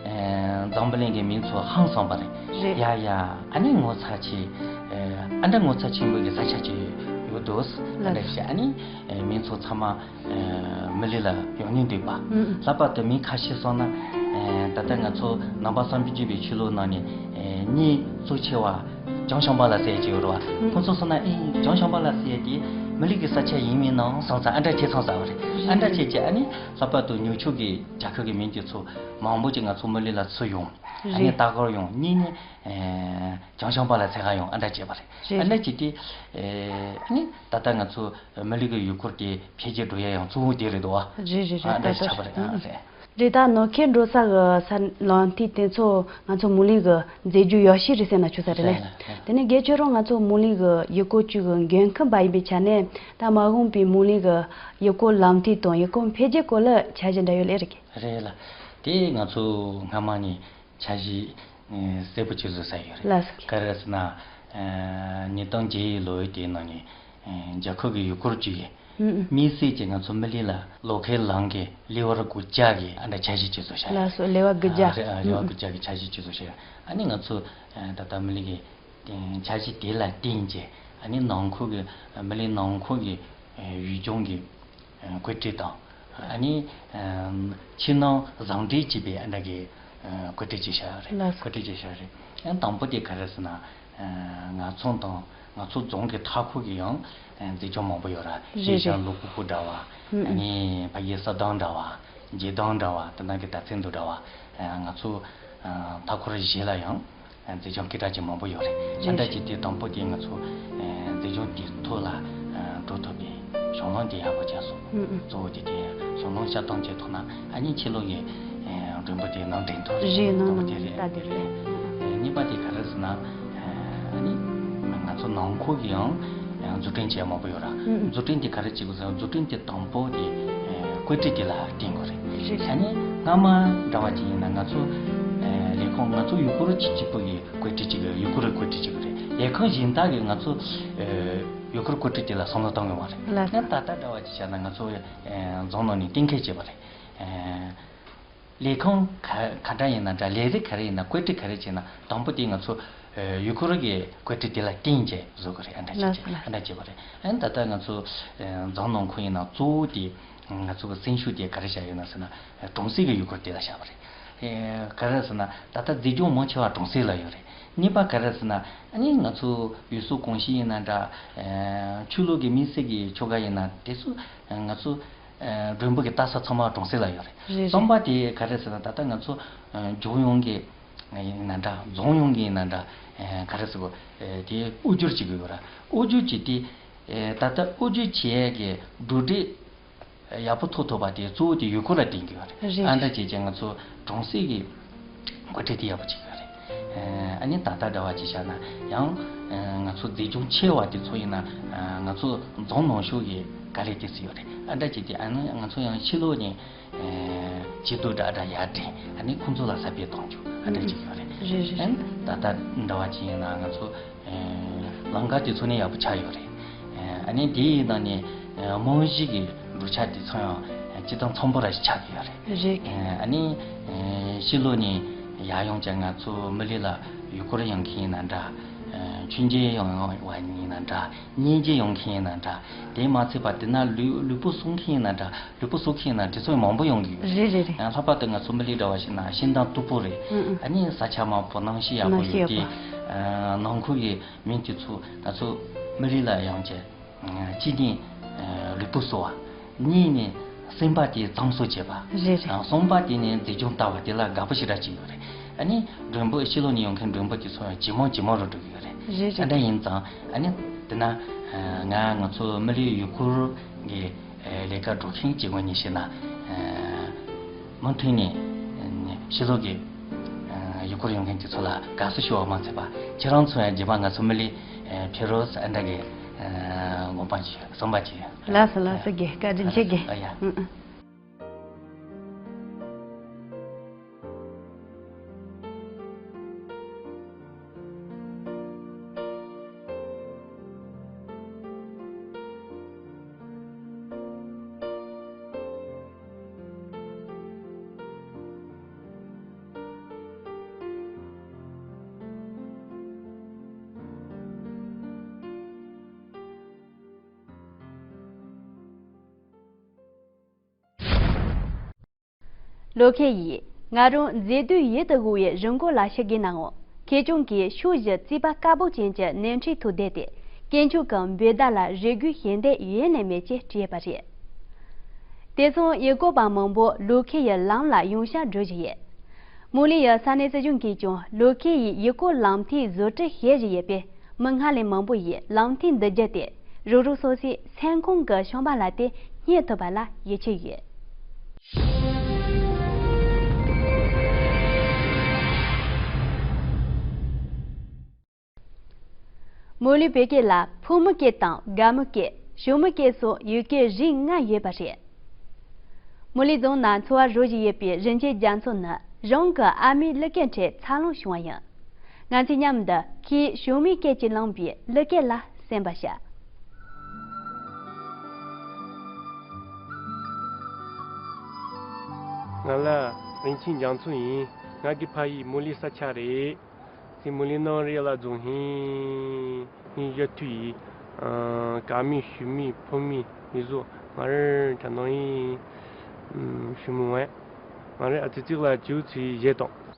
ཨ་འཛམ་བུ་གླིང་གི་མིང་ཚོ་ཧང་སངས་པ་རེད། རེད། ཡ་ཡ། ཨ་ནི་ངོ་མཚར་ཆེ། ཨ་འདྲ་ངོ་མཚར་ཆེན་པོ་གི་ས་ཆ་ཅིག་ཡོད་འདུག་ཨ་འདྲ་བྱས་ཨ་ནི་ཨ་མིང་ཚོ་ཚང་མ་ཨ་མི་ལི་ལ་ཡོང་སྙིང་འདོད་པ། ཨུམ། ལྷག་པར་དུ་མི་ཁ་ཤས་སོང་ན་ཨ་ད་ལྟ་ང་ཚོ་ནང་པ་སངས་རྒྱས་པའི་ཆོས་ལུགས་ནང་ནས་ཨ་གཉེན་གཙོ་ཆེ་བ་བྱང་ཤམྦྷ་ལ་ཟེར་གྱི་ཡོད་རེད་བ། ཨུམ། ཁོང་ཚོ་སོང་ན་ཨེ་བྱང་ཤམྦྷ་ལ་ཟེར་ཡ་དེ་མི་ལི་གི་ས་ཆ་ཡིན་མིན་ནའང་སོང་ཙང་ཨ་འདྲ་བྱས་ཚང་ཟེར་བ་རེད། ཨ་འདྲ་བྱས་ཀྱི་ཨ་ནི་ལྷག་པར་དུ་ཉོ་ཆུ་གི་རྒྱལ་ཁབ་ཀྱི་མིང་དེ་ཚོ་མང་པོ་ཅིག་ང་ཚོ་མི་ལི་ལ་ཚུར་ཡོང་། ཨ་ནི་རེད། ལྟ་སྐོར་ཡོང་། གཉིས་ནི་ཨ་བྱང་ཤམྦྷ་ལ་ཟེར་ག་ཡོང་ཨ་འདྲ་བྱས་པ་རེད། རེད། ཨ་འདྲ་བྱས་ཏེ་ཨ་ནི་ད་ལྟ་ང་ཚོ་མི་ལི་གི་ཡུལ་སྐོར་དེ་འཕེལ་རྒྱས་འགྲོ་ཡ་ཡང་གཙོ་བོ་དེ་རེད་འདུག་བ། རེད་རེད་རེད། ཨ་འདྲ་ད་ཆགས་པ་རེད། ཨ་རེད། རེད། ད་ནོར་ཁེལ་འགྲོ་ས་གི་ས་ལམ་ཐིག་དེ་ཚོ་ང་ཚོ་མུ་ལི་གི་མཛེས་རྒྱུ་ཡོད་ཤས་རེད་ཟེར་ན་ཆོག་ས་རེད་ལེ། རེད་ལ། དེ་ནས་རྒན་ཁྱོད་རང་ང་ཚོ་མུ་ལི་གི་ཡུལ་སྐོར་ཅུས་གི་འགན་འཁུར་བ་ཡིན་པའི་ཆ་ནས་ད་མ་འོངས་པའི་མུ་ལི་གི་ཡུལ་སྐོར་ལམ་ཐིག་དང་ཡུལ་སྐོར་འཕེལ་རྒྱས་སྐོར་ལ་འཆར་གཞི་འདྲ་ཡོད་ལེ་རེད། རེད་ལ། དེ་ང་ཚོ་སྔ་མ་ནས་འཆར་གཞི་ཨ་གསལ་པོ་ཅིག་བཟོས་ཡོད་རེད། ལགས་སོ། ག་རེ་ཟེར་ན་ཨ་ཉིས་སྟོང་བརྒྱད་ལོའི་དེའི་ནང་ནས་ཨ་རྒྱལ་ཁབ་ཀྱི་ཡུལ་སྐོར་ཅུས་ཀྱིས་ཨུ་ཨུ། དམིགས་བསལ་གྱིས་ང་ཚོ་མི་ལི་ལ་ལོ་ཁའི་ལམ་གྱི་ལེ་དབར་དགུ་བརྒྱ་གི་ཨ་འདྲ་འཆར་གཞི་ཅིག་བཟོས་ཡོད་རེད། ལགས་སོ། ལེ་དབར་དགུ་བརྒྱ། ཨ་རེད། ཨ་ལེ་དབར་ཨུ་དགུ་བརྒྱ་གི་འཆར་གཞི་ཅིག་བཟོས་ཡོད་རེད། ཨ་ནི་ང་ཚོ་ཨ་ད་ལྟ་མི་ལི་གི་འཆར་གཞི་དེ་ལ་བརྟེན་བྱས་ཨ་ནི་ནང་ཁུལ་གྱི་མི་ལི་ནང་ཁུལ་གྱི་ཨ་ཡུལ་ལྗོངས་ཀྱི་ཨ་བཀོད་སྒྲིག་དང་། ཨ་ནི་ཨ་ཕྱི་ནང་ཟུང་འབྲེལ་བྱས་པའི་ཨ་འདྲ་གི་ཨ་བཀོད་སྒྲིག་བྱས་བཞག་ཡོད་རེད། ལགས་སོ། བཀོད་སྒྲིག་བྱས་བཞག་ཡོད་རེད། ཨ་དང་པོ་དེ་ག་རེ་ཟེར་ན་ཨ་ནག་ཚོང་དང་ནག་ཚོང་རྫོང་གི་མཐའ་འཁོར་གྱི་ཡང་ཨ་མཛེས་ལྗོངས་མང་པོ་ཡོད་རེད། རེད་རེད། ཤིང་ཤང་ལུ་ཀུ་ཀུ་འདྲ་བ། ཨ་ཨ་ནི་ཕ་གིའི་ས་དོང་འདྲ་བ། འཇིགས་སྟོང་འདྲ་བ། དེ་ནང་གི་ད་ཚན་དུ་འདྲ་བ་ཨ་ནག་ཚོང་ཨ་མཐའ་འཁོར་བཞི་ལ་ཡང་། མཛེས་ལྗོངས་སྐད་གྲགས་ཅན་མང་པོ་ཡོད་རེད། རེད། ཨ་འདྲ་བྱས་ཏེ་དང་པོ་དེ་ང་ཚོ་ཨ་མཛེས་ལྗོངས་དེ་ཐོག་ལ་ཨ་འགྲོ་ཐུབ་པའི་གཞུང་ལམ་དེ་ཡག་པོ་བྱས་སོང་། ཨུ་ཨུ། གཙོ་བོ་དེ་དེ་གཞུང་ལམ་བཤད་སྟངས་བྱས་ཐུབ་ན་ཨ་ནི་ཕྱི་ལོགས་ཀྱི་ཨ་མགྲོན་པོ་དེ་ནང་འདྲེན་ཐུབ་རེད། རེད། ནང་གཙོ་བོ་དེ་རེད། ད་དེ་རེད། ཨ་གཉིས་པ་དེ་ག་རེ་ཟེར་ན་ཨ་ནི་ང་ཚོ་ནང་ཁུལ་གྱི་ཡང་འཛུགས་སྐྲུན་བྱས་མང་པོ་ཡོད་ར། ཨུ་ཨུ། འཛུགས་སྐྲུན་དེ་ག་རེ་བྱེད་དགོས་ཟེར་ན་འཛུགས་སྐྲུན་དེ་དང་པོ་དེ་ཨ་བཀོད་སྒྲིག་དེ་ལ་བརྟེན་དགོས་རེད། རེད། ཨ་ནི་སྔ་མ་འདྲ་བ་ཅིག་ཡིན་ན་ང་ཚོ་ཨ་ལས་ཁུངས་ང་ཚོ་ཡུལ་སྐོར་སྤྱི་གཅིག་པུ་གི་བཀོད་སྒྲིག་ཅིག་ཡུལ་སྐོར་བཀོད་སྒྲིག་ཅིག་རེད། ལས་ཁུངས་གཞན་དག་གིས་ང་ཚོ་ཨ་ཡུལ་སྐོར་བཀོད་སྒྲིག་དེ་ལ་བསམ་བློ་གཏོང་གི་མ་རེད། ལགས་སོ། ཡང་ད་ལྟ་འདྲ་བ་ཅིག་བྱས་ན་ང་ཚོ་ཨ་རྫོང་ནང་ནས་གཏན་འཁེལ་བྱས་པ་རེད། ཨ་ལས་ཁུངས་ག་ག་འདྲ་ཡིན་ན་འདྲ། ལས་རིགས་ག་རེ་ཡིན་ན། བཀོད་སྒྲིག་ག་རེ་བྱས་ན་དང་པོ་དེ་ང་ཚོ་ཨ་ཡུལ་སྐོར་གྱི་བཀོད་སྒྲིག་དེ་ལ་བརྟེན་བྱས་བཟོ་དགོས་རེད། ཨ་འདྲ་བྱས་ལགས་སོ། ལགས། ཨ་འདྲ་བྱས་པ་རེད། ཨ་ནི་ད་ལྟ་ང་ཚོ་ཨ་རྫོང་ནང་ཁུལ་ཡིན་ན་གཙོ་བོ་དེ་ང་ཚོ་གི་སེམས་ཤུགས་དེ་ག་རེ་བཞག་ཡོད་ན་ཟེར་ན་གྲོང་གསེབ་ཀྱི་ཡུལ་སྐོར་དེ་ལ་བཞག་པ་རེད། ཨེ་ག་རེ་ཟེར་ན་ད་ལྟ་མཛེས་ལྗོངས་མང་ཆེ་བ་གྲོང་གསེབ་ལ་ཡོད་རེད། གཉིས་པ་ག་རེ་ཟེར་ན་ཨ་ནི་ང་ཚོ་ཡུལ་སྲོལ་གོམས་གཤིས་ཡིན་ན་འདྲ། ཨེ་ཆོས་ལུགས་ཀྱི་དམིགས་བསལ་གྱི་ཆོ་ག་ཡིན་ན་དེ་ཚོ་ང་ཚོ་ཨེ་མགྲོན་པོ་གི་ལྟ་ས་ཚང་མ་གྲོང་གསེབ་ལ་ཡོད་རེད། རེད་རེད། གསུམ་པ་དེ་ག་རེ་ཟེར་ན་ད་ལྟ་ང་ཚོ་ཨེ་ལྗོངས་ཡོངས་ཀྱི་ཡིན་ན་འདྲ། རྫོང་ཡོངས་ཀྱི་ཡིན་ན་འདྲ། ཨེ་ག་རེ་ཟེར་དགོས། ཨེ་དེ་དབུ་བསྒྱུར་བྱེད་ཀྱི་ཡོད་རེད། དབུ་བསྒྱུར་བྱེད་དེ་ཨེ་ད་ལྟ་དབུ་བསྒྱུར་བྱེད་ཡས་ཀྱི་གྲུབ་འབྲས་ཡག་པོ་ཐོབ་ཐུབ་པ་དེ་གཙོ་བོ་དེ་ཡུལ་སྐོར་ལ་བརྟེན་གྱི་ཡོད་རེད། རེད། ཨ་འདྲ་བྱས་ཀྱང་ང་ཚོ་གྲོང་གསེབ་ཀྱི་བཀོད་སྒྲིག་དེ་ཡག་པོ་བྱེད་ཀྱི་ཡོད་རེད། ཨ་ནི་ད་ལྟ་འདྲ་བ་ཅིག་བྱས་ན་ཡང་ང་ཚོ་མཛེས་ལྗོངས་ཆེ་བ་དེ་ཚོ་ཡིན་ན་ང་ཚོ་རྫོང་ནང་ཤོག་གི་ག་ལེ་དེ་ཚོ་ཡོད་རེད། ཨ་འདྲ་བྱས་ཏེ་ཨ་ནི་ང་ཚོ་ཡང་ཕྱི་ལོགས་ནས་ཅི་ཏུ་འདྲ་འདྲ་ཡར་འདྲེན། ཨ་ནི་ཁོང་ཚོ་ལ་ས་བེད་གཏོང་རྒྱུ་ཨ་འདྲ་ཅིག་ཡོད་རེད། རེད་རེད། ཨ་ནི་ད་ལྟ་འདྲ་བ་ཅིག་ཡིན་ན་ང་ཚོ་ལམ་ཁ་དེ་ཚོ་ནི་ཡག་པོ་ཆགས་ཡོད་རེད། ཨ་ནི་དེའི་ནང་ནས་རྨང་གཞི་གི་གྲུབ་ཆ་དེ་ཚོ་ཡང་སྤྱིར་བཏང་འཚམ་པོ་ར་ཞིག་ཆགས་ཀྱི་ཡོད་རེད། རེད། ཨ་ནི་ཕྱི་ལོགས་ནས་ཡར་ཡོང་ཀྱང་ང་ཚོ་མི་ལི་ལ་ཡུལ་སྐོར་ཡོང་མཁན་ཡིན་ན་འདྲ། མཆོད་མཇལ་ཡོང་བ་ཡིན་ན་འདྲ། གཉེན་སྐྱེས་ཡོང་མཁན་ཡིན་ན་འདྲ། དེ་མ་ཚད་པ་དེ་ན་ལུས་ལུས་པོ་གསོ་མཁན་ཡིན་ན་འདྲ། ལུས་པོ་གསོ་མཁན་ཡིན་ན་དེ་ཚོ་མང་པོ་ཡོང་གི་ཡོད་རེད། རེད་རེད། ཡང་ལྷག་པར་དུ་ང་ཚོ་མི་ལི་འདྲ་བ་ཞིག་ན་ཤིང་དང་སྟུག་པོ་རེད། ཨུ་ཨུ། ཨ་ནི་ས་ཆ་མང་པོ་གནམ་གཤིས་ཡག་པོ་ཡོད་དེ། ནང་ཤེས་ཡོད་པ། ནང་ཁུལ་གྱི་མི་དེ་ཚོ་ང་ཚོ་མི་ལི་ལ་ཡོང་བྱས། གཅིག་ནི་ལུས་པོ་གསོ་བ། གཉིས་ནི་སེམས་པ་དེ་གཙང་བཟོ་བྱེད་པ། རེད་རེད། གསུམ་པ་དེ་ནི་མཛེས་ལྗོངས་ལྟ་བ་དེ་ལ་དགའ་པོ་ཞེ་དྲག་ཅིག་ཡོད་རེད། ཨ་ནི་མགྲོན་པོ་ཕྱི་ལོགས་ནས་ཡོང་མཁན་མགྲོན་པོ་དེ་ཚོ་ཡང་ཇེ་མང་ཇེ་མང་རུ་འགྲོ་གི་ཡོད་རེད། རེད་རེད། ཨ་འདྲ་ཡིན་ཙང་ཨ་ནི་དེ་ན་ང་ང་ཚོ་མི་ལི་ཡུལ་སྐོར་གྱི་ལས་ཀ་སྒྲུབ་མཁན་གྱི་ངོས་ནས་བཤད་ན། མུ་མཐུད་ནས་ཕྱི་ལོགས་ཀྱི་ཡུལ་སྐོར་ཡོང་མཁན་དེ་ཚོ་ལ་དགའ་བསུ་ཞུ་བ་མ་ཚད་པ་ཁྱེད་རང་ཚོ་ཡང་རྗེས་མ་ང་ཚོ་མི་ལི་ཕེབས་རོགས་ཨ་འདྲ་གི་དགོངས་པ་ཞུ་བསམ་པ་ཅིག་ཡོད། ལགས་སོ་ལགས་སོ། རྒན་བཀའ་དྲིན་ཆེ་རྒན། ཨ་ཡ། ཨུ་ཨུ། ལོ་ཁེ་ཡིས་ང་རང་མཛེས་སྡུག་ཡིད་དུ་འོང་བའི་རི་མགོ་ལ་ཞུགས་ཀྱི་ནའང་། ཁེ་ཆུང་གིས་ཕྱོགས་བཞི་རྩིག་པ་དཀར་པོ་ཅན་གྱི་ནས་འཁྲིས་ཐོག་བསྡད་དེ། དཀོན་མཆོག་གི་འབོད་བརྡ་ལ་རེ་སྒུག་ཞལ་འདེབས་ཡེ་ནས་མེད་ཅེས་བྲིས་པ་རེད། དེ་མཚུངས་ཡུལ་སྐོར་བ་མང་པོ་ལོ་ཁེ་ཡི་ལམ་ལ་ཡོང་བཤད་འགྲོ་བཞིན་ཡོད། མོ་ལི་ཡི་ས་གནས་སྲིད་གཞུང་གིས་ཀྱང་ལོ་ཁེ་ཡི་ཡུལ་སྐོར་ལམ་ཐིག་བཟོ་སྐྲུན་བྱེད་བཞིན་ཡོད་པས། མི་སྔ་ལས་མང་པོ་ཡིས་ལམ་ཐིག་འདི་བརྒྱུད་དེ་རང་རང་སོ་སོའི་སེམས་ཁོང་གི་བྱམས་པ་ལ་དེ་སྙེག་ཐུབ་པ་ལ་ཡིད་ཆེས་ཡོད། མོ་ལི་བོད་སྐད་ལ་ཕོ་མོ་སྐད་དང་རྒན་མོ་སྐད། ཞོ་མོ་སྐད་སོགས་ཡུལ་སྐད་རིགས་ལྔ་ཡོད་པ་རེད། མོ་ལི་རྫོང་ན་འཚོ་བ་རོལ་བཞིན་ཡོད་པའི་རིན་ཆེན་རྒྱ་མཚོ་ནི་རང་གི་ཨ་མའི་གླུ་སྐད་འཕྲོད་འཚར་ལོངས་བྱུང་བ་ཡིན། ང་ཚོས་མཉམ་དུ་ཁོས་ཞོ་མོའི་སྐད་ཀྱིས་བླངས་པའི་གླུ་སྐད་ལ་གསན་པར་བྱ། ང་ལ་རིན་ཆེན་རྒྱ་མཚོ་ཡིན། ང་གི་ཕ་ཡུལ་མོ་ལི་ས་ཆ་རེད། སྲིད་མོ་ལི་ནང་རེ་ལ་རྫོང་ཧིན་ཧིན་བཞི་ཐུ་ཡིས། ཨ། ཀ་མི་ཞུ་མི་ཕོ་མི་མི་བཟོ་ང་རེ་ད་ནང་ཡིན། ཨ། ཞུ་མི་ཝན། ང་རེ་ཨ་ཙི་ཙིག་ལ་ཅིའུ་ཚི་བཞེས་དང་།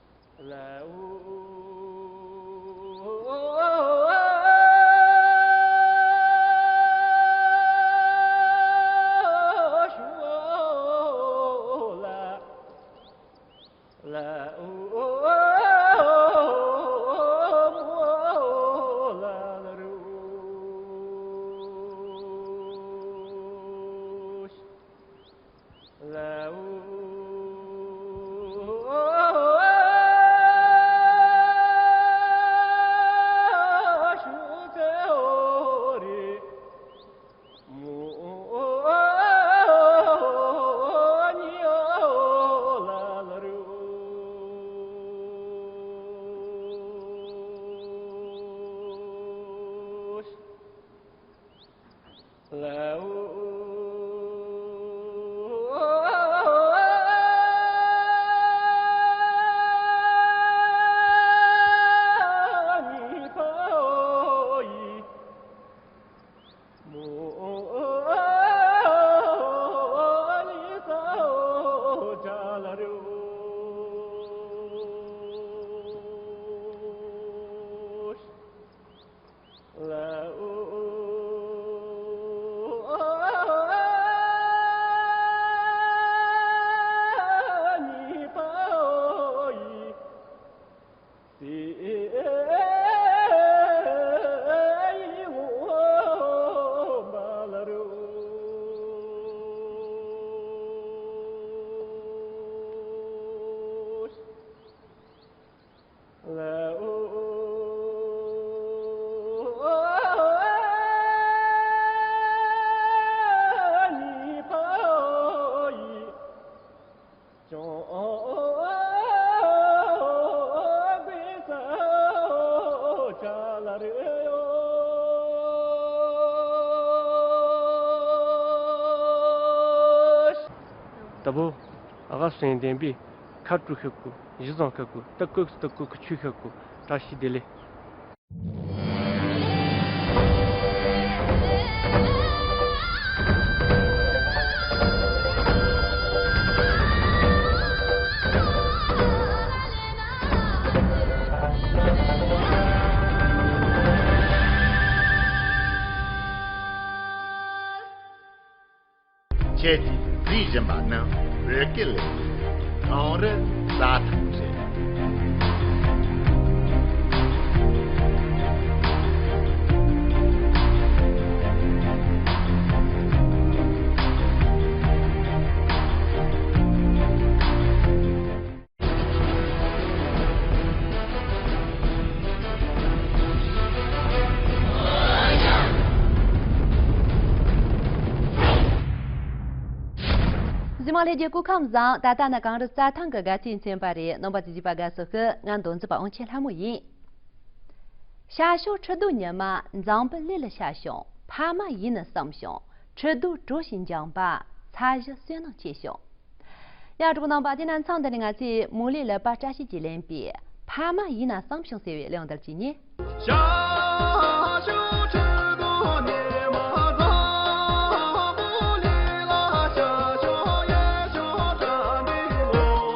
ད་བོ། ཨ་ཁ་སེང་ལྡན་པས་ཁ་དཀྲུག་ཤག་གུ་གཞི་བཟང་ཤག་གུ་ཏི་ཀོག་སི་ཏི་ཀོག་གི་ཆུ་ཤག་གུ་བཀྲ་ཤིས་བདེ་ལེགས། ཁྱེད་ཀྱིས་གཟིགས་བཞིན་པ་ནི་བོད་སྐད་ལས་ཀྱི་གངས་རི་རྩྭ་ཐང་རེད། གཟིགས་མོ་ལྷན་རྒྱས་སྐུ་ཁམས་བཟང་། ད་ལྟ་ནི་གངས་རི་རྩྭ་ཐང་གི་དགའ་སྟོན་ཚན་པ་རེད། རྣམ་པ་ཚོས་གཟིགས་པར་དགའ་བསུ་ཞུ། ང་མདོ་འཛིན་པ་དབང་ཆེན་ལྷ་མོ་ཡིན། ཤར་ཕྱོགས་ཁྲི་རྡོ་ཉི་མ་འཛམ་བུ་གླིང་ལ་ཤར་བྱུང་། ཕ་མ་ཡིན་ན་བསམ་བྱུང་། ཁྲི་རྡོ་གྲོ་བཞིན་འཇམ་པ། ས་གཞི་བསོད་ནམས་ཆེ་བྱུང་། ཡ། གྲོགས་རྣམ་པ། དེ་ན་མཚམས་འདི་ནས་ང་ཚོས་མུ་ལེ་ལེགས་པ་བཀྲ་ཤིས་ཀྱིས་ལེན་པའི་ཕ་མ་ཡིན་ན་བསམ་བྱུང་ཟེར་བའི་གླུ་དང་བསྟུན་ནས། ཤར་ཕྱོགས་ཁྲི་རྡོ་ཉི་མ་འཛམ་བུ་གླིང་ལ་ཤར་བྱུང་། ཡར་ཕྱོགས་གྲ་སྒྲིག་ངོ་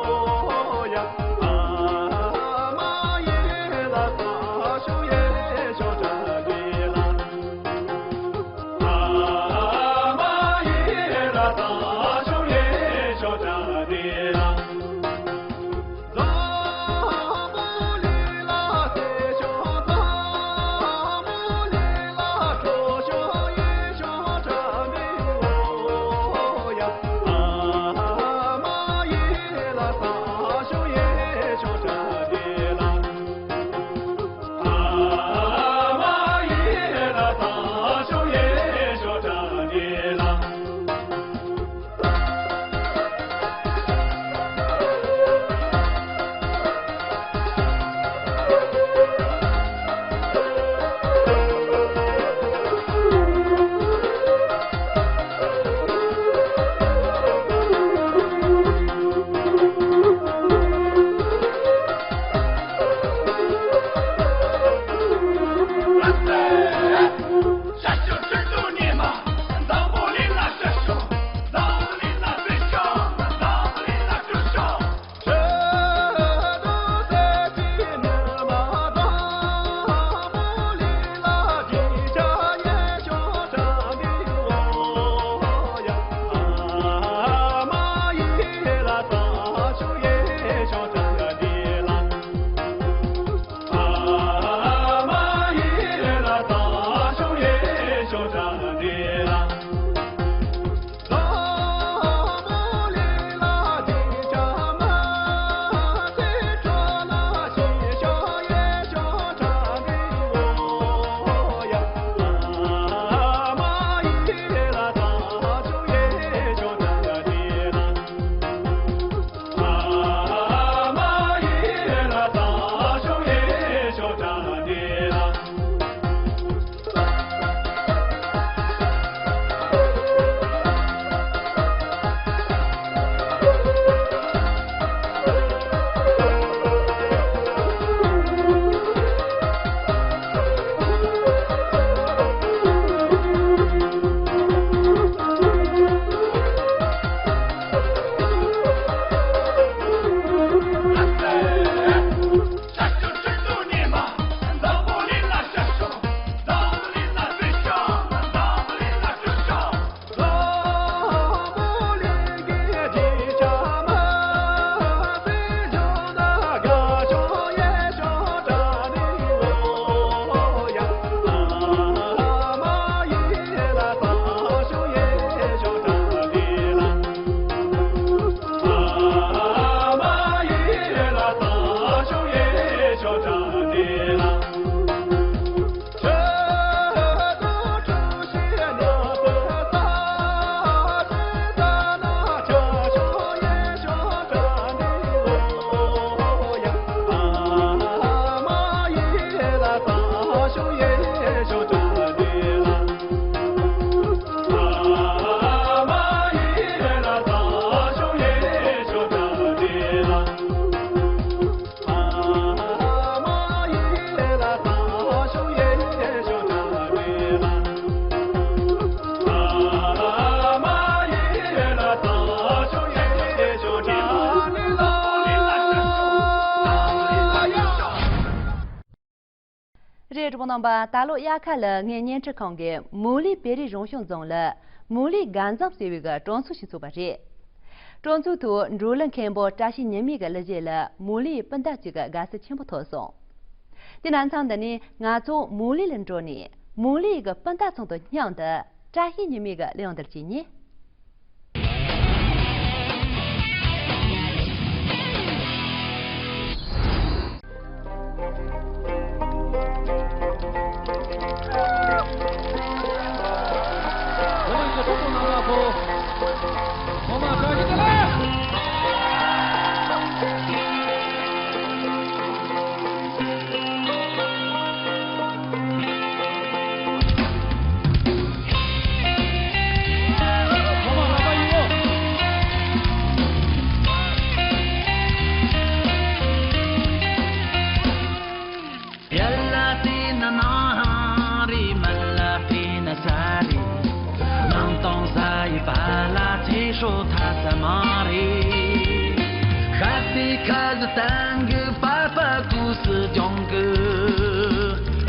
རེད། གྲོགས་པོ་རྣམ་པ། ད་ལོ་དབྱར་ཁ་ལ་ངས་བརྙན་འཕྲིན་ཁང་གིས་མུའུ་ལི་བོད་རིགས་རང་སྐྱོང་རྫོང་ལ་མུའུ་ལི་དགའ་འཛོམས་ཟེར་བའི་གི་སྤྲོ་ཚོགས་ཤིག་ཚུགས་པ་རེད། སྤྲོ་ཚོགས་ཐོག་འབྲོག་གླུ་མཁན་པོ་བཀྲ་ཤིས་ཉི་མའི་གི་གླུ་གཞས་ལ་མུའུ་ལིའི་སྤུན་ཟླ་གཅིག་གིས་དགའ་བསུ་ཆེན་པོ་ཐོབ་སོང་། དེ་ན་མཚམས་འདི་ནས་ང་ཚོ་མུའུ་ལི་ལ་འགྲོ་ནས་མུའུ་ལིའི་གི་སྤུན་ཟླ་ཚང་དང་མཉམ་དུ་བཀྲ་ཤིས་ཉི་མའི་གི་གླུ་དབྱངས་འདིར་བྱེད་ཉེ། ཡར་ལ་བལྟས་ན་ནངས་རེད། མར་ལ་བལྟས་ན་གཟའ་རེད། ནང་དང་གཟའ་ཡི་བར་ལ་ཚེ་སྲོག་ཐ་ཚ་མང་རེད། ཤ་དེ་ཁ་ཟི་སྟེང་གི་པགས་པ་ཀུ་སི་ལྗང་གི་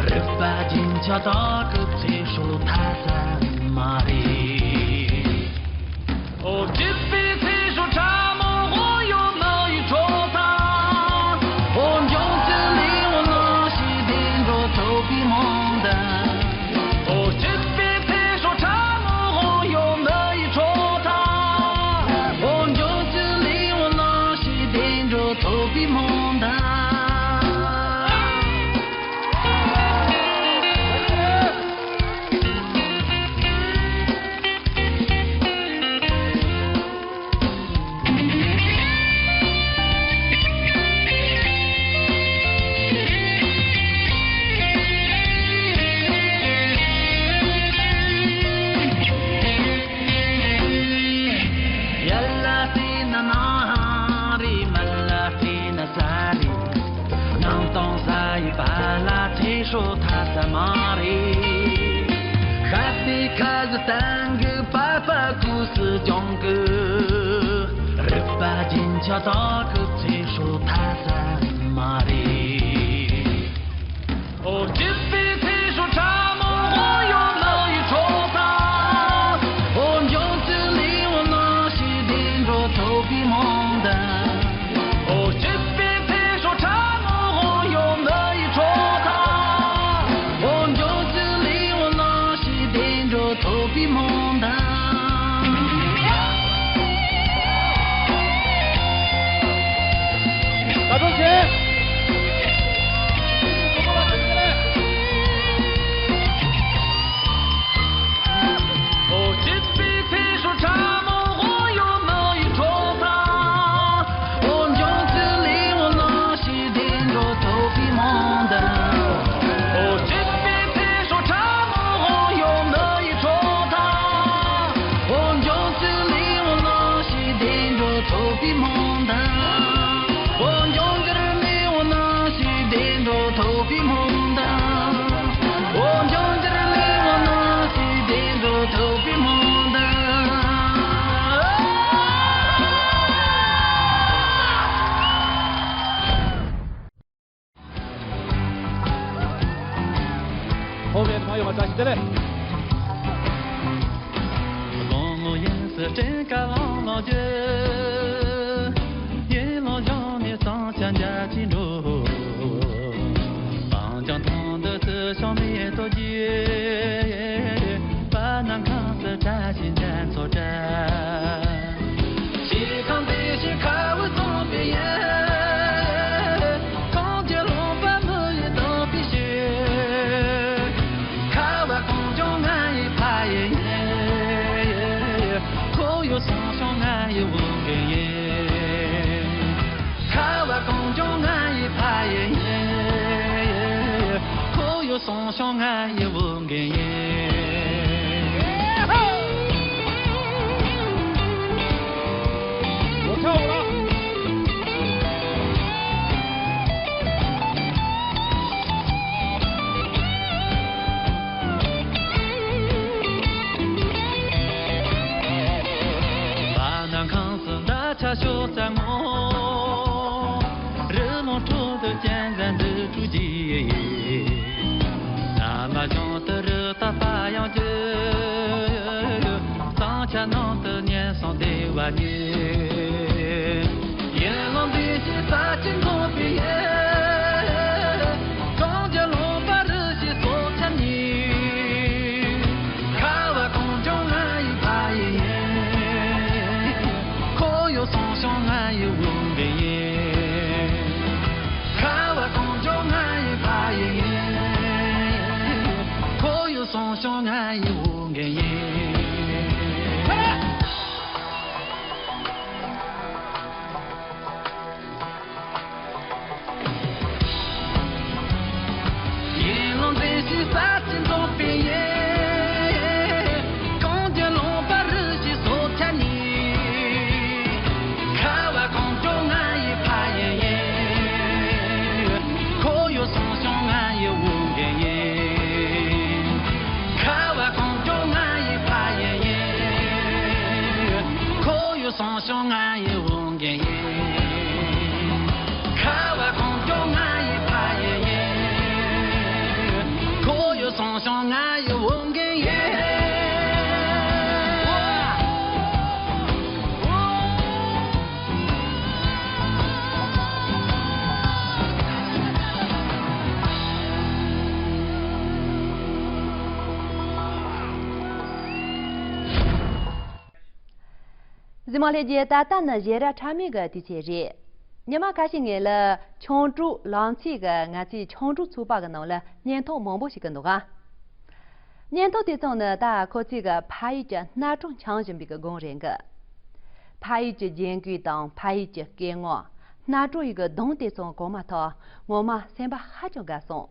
རིག་ པ་རྒྱུན་ཆད་དག་གི་ཚེ་སྲོག་ཐར་ས་མ་རེད། འོ། སྐྱིད་པའི་ཚེ་སྲོག་ཕྲ་མོ་དབང་ཡོད་མི་ཡི་ཁྲོད་དུ། འོ། འབྱུང་འགྱུར་ལས་འོང་ནང་བཞིན་བདེ་འགྲོ་ཐོབ་པའི་སྨོན་འདུན། འོ། སྐྱིད་པའི་ཚེ་སྲོག་ཕྲ་མོ་དབང་ཡོད་མི་ཡི་ཁྲོད་དུ། འོ། འབྱུང་འགྱུར་ལས་འོང་ནང་བཞིན་བདེ་འགྲོ་ཐོབ་པའི་སྨོན་འདུན། ཡར་ལ་བལྟས་ན་ནགས་རེད། མར་ལ་བལྟས་ན་ས་རེད། ནམ་དུས་ས་ཡི་བར་ལ་ཚེ་སྲོག་ཐར་ས་མ་རེད། ཤ་དེ་ཁ་ཟི་སྟེང་གི་པགས་པ་ཁུ་སི་ལྗང་གུ། རུས་པ་རྒྱུན་ཆད་དག་གི་ཚེ་སྲོག་ཐར་ས་མ་རེད། འོ། སྐྱིད་པའི་ཚེ་སྲོག་ཕྲ་མོ་དབང་ཡོད་མི་ཡི་ཁྲོད་དུ། འོ། འབྱུང་འགྱུར་ལས་འོང་ནང་བཞིན་བདེ་འགྲོ་ཐོབ་པའི་སྨོན་འདུན། འོ། སྐྱིད་པའི་ཚེ་སྲོག་ཕྲ་མོ་དབང་ཡོད་མི་ཡི་ཁྲོད་དུ། འོ། འབྱུང་འགྱུར་ལས་འོང་ནང་བཞིན་བདེ་འགྲོ་ཐོབ་པའི་སྨོན་འདུན། ད་དུང་ཆེ། འོ། སྐྱིད་པའི་ཚེ་སྲོག་ཕྲ་མོ་དབང་ཡོད་མི་ཡི་ཁྲོད་དུ། འོ། འབྱུང་འགྱུར་ལས་འོང་ནང་བཞིན་བདེ་འགྲོ་ཐོབ་པའི་སྨོན་འདུན། འོ། སྐྱིད་པའི་ཚེ་སྲོག་ཕྲ་མོ་དབང་ཡོད་མི་ཡི་ཁྲོད་དུ། འོ། འབྱུང་འགྱུར་ལས་འོང་ནང་བཞིན་བདེ་འགྲོ་ཐོབ་པའི་སྨོན་འདུན། འོ། འབྱུང་འགྱུར་ལས་འོང་ནང་བཞིན་བདེ་འགྲོ་ཐོབ་པའི་སྨོན་འདུན། འོ། འབྱུང་འགྱུར་ལས་འོང་ནང་བཞིན་བདེ་འགྲོ་ཐོབ་པའི་སྨོན་འདུན། ཧོ་བན་མ་ཡོང་བ་བཀྲ་ཤིས་བདེ་ལེགས། དགོང་མོ་ཡང་སུ་སྤྲིན་དཀར་ལྷང་ལྷང་རྒྱུ། ཡུལ་ལུང་ལྗོངས་ནས་གཙང་ཆབ་འཇའ་ཆི་འགྲོ། སྤང་ལྗོངས་མཐོང་དུས་སུ་ཤོང་མེ་ཏོག་རྒྱས། བར་སྣང་ཁམས་སུ་བཀྲ་ཤིས་འཇའ་ཚོགས་བཀྲ། ཞིང་ཁམས་བདེ་ཞིང་ཁ་བའི་ཙོང་པའི་ཡུལ། གངས་ཀྱི་ལུང་པ་མི་ཡི་དྭངས་པའི་ཤུལ། ཁ་བ་གངས་ལྗོངས་ང་ཡི་ཕ་ཡུལ་ཡིན། ཁོར་ཡུག་སྲུང་སྐྱོང་ང་ཡི་འོས་འགན་ཡིན། ཁ་བ་གངས་ལྗོངས་ང་ཡི་ཕ་ཡུལ་ཡིན། ཁོར་ཡུག་སྲུང་སྐྱོང་ང་ཡི་འོས་འགན་ཡིན། བར་སྣང་ཁམས་སུ་འདབ་ཆགས་ཤོར་ཙམ་ངོ་། རི་ལུང་ཁྲོད་དུ་གཅན་གཟན་འདུ་བྱེད་ཀྱི། ན་མ་གཞུང་དུ་རི་དྭགས་པ་ཡང་རྒྱུ། གཙང་ཆབ་ནང་དུ་ཉལ་སོང་བདེ་བ་ཉིད། ཡུལ་ལུང་འདི་ཞིག་ས་ཆེན་འཛོམས་པའི་ཡུལ། གངས་ཀྱི་ལུང་པ་རི་ཞིག་སྲོག་ཆགས་ཉིད། ཁ་བ་གངས་ལྗོངས་ང་ཡི་ཕ་ཡུལ་ཡིན། ཁོར་ཡུག་སྲུང་སྐྱོང་ང་ཡི་འོས་འགན་ཡིན། ཁ་བ་གངས་ལྗོངས་ང་ཡི་ཕ་ཡུལ་ཡིན། ཁོར་ཡུག་སྲུང་སྐྱོང་ང་ཡི་འོས་འགན་ཡིན། ཡུལ་ལུང་འདི་ཞིག་ས་ཆེན་འཛོམས་པའི་ཡུལ། གངས་ཀྱི་ལུང་པ་རི་ཞིག་སྲོག་ཆགས་ཉིད། ཁ་བ་གངས་ལྗོངས་ང་ཡི་ཕ་ཡུལ་ཡིན། ཁོར་ཡུག་སྲུང་སྐྱོང་ང་ཡི་འོས་འགན་ཡིན། ཁ་བ་གངས་ལྗོངས་ང་ཡི་ཕ་ཡུལ་ཡིན། ཁོར་ཡུག་སྲུང་སྐྱོང་ང་ཡི་འོས་འགན་ཡིན། ཁ་བ་གངས་ལྗོངས་ང་ཡི་ཕ་ཡུལ་ཡིན། ཁོ་གཟིགས་མོ་ལྷན་རྒྱས། ད་ལྟ་ནི་ཞལ་རས་ཁྲ་མོ་གི་དུས་ཚོད་རེད། ཉི་མ་ཁ་ཤས་སྔོན་ལ་ཆུང་དྲུག་ལང་ཚེ་གིས་ང་ཚོའི་ཆུང་དྲུག་ཚོགས་པ་གི་ནང་ལ་བརྙན་ཐུང་མང་པོ་ཞིག་གི་འདུག་ག་བརྙན་ཐུང་དེ་ཚོ་ནི་ད་ཁོ་ཚོས་གི་ཕ་ཡུལ་གྱི་གནའ་གྲུ་འཆང་བཞིན་པའི་གི་སྒང་རེད་གི་ཕ་ཡུལ་གྱི་རྒྱན་གོས་དང་ཕ་ཡུལ་གྱི་སྐུ་ངོ། གནའ་གྲུ་ཡི་གི་གདུང་དེ་ཚོ་གོ་མ་ཐག་ངོ་མ་སེམས་པ་ཧ་ཅང་དགའ་སོང་།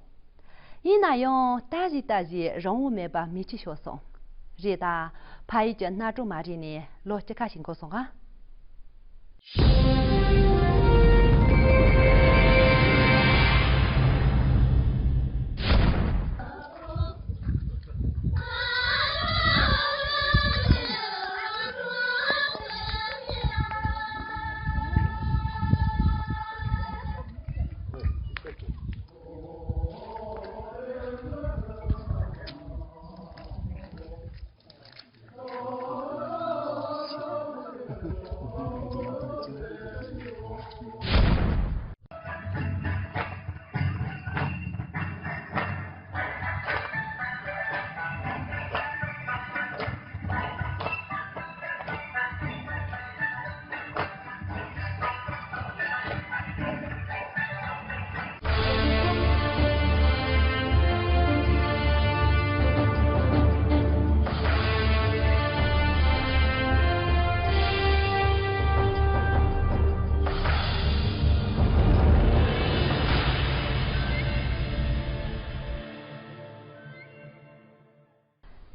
ཡིན་ན་ཡང་ལྟ་བཞིན་ལྟ་བཞིན་རང་དབང་མེད་པར་མིག་ཆུ་ཤོར་སོང་། རེད་ད། ཕ་ཡུལ་གྱི་གནའ་གྲུ་མ་རིག་ནས་ལོ་བཅུ་ཁ་ཞིག་འགོར་སོང་ང་།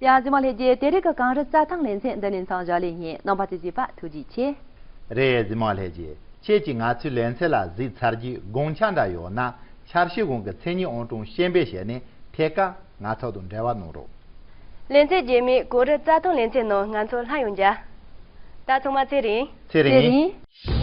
ཡ། གཟིགས་མོ་ལྷན་རྒྱས། དེ་རིང་གི་གངས་རི་རྩྭ་ཐང་ལེ་ཚན་འདི་ནས་མཚམས་འཇོག་ལེ་ཡིན། རྣམ་པ་ཚོས་གཟིགས་པ་ཐུགས་རྗེ་ཆེ། རེད། གཟིགས་མོ་ལྷན་རྒྱས། ཁྱེད་ཀྱིས་ང་ཚོའི་ལེ་ཚན་ལ་གཟིགས་ཚར་རྗེས་དགོངས་འཆར་འདྲ་ཡོད་ན་འཆར་གཞི་གུང་གི་མཚན་ཉིད་ཨང་གྲངས་ཤེས་དཔེ་བྱས་ནས་ཐད་ཀར་ང་ཚོ་དང་འབྲེལ་བ་གནང་རོགས། ལེ་ཚན་རྗེས་མའི་གངས་རི་རྩྭ་ཐང་ལེ་ཚན་ནང་ང་ཚོ་སླར་ཡང་མཇལ། ད་ཚང་མ་ཚེ་རིང་། ཚེ་རིང་། ཚེ་རིང་།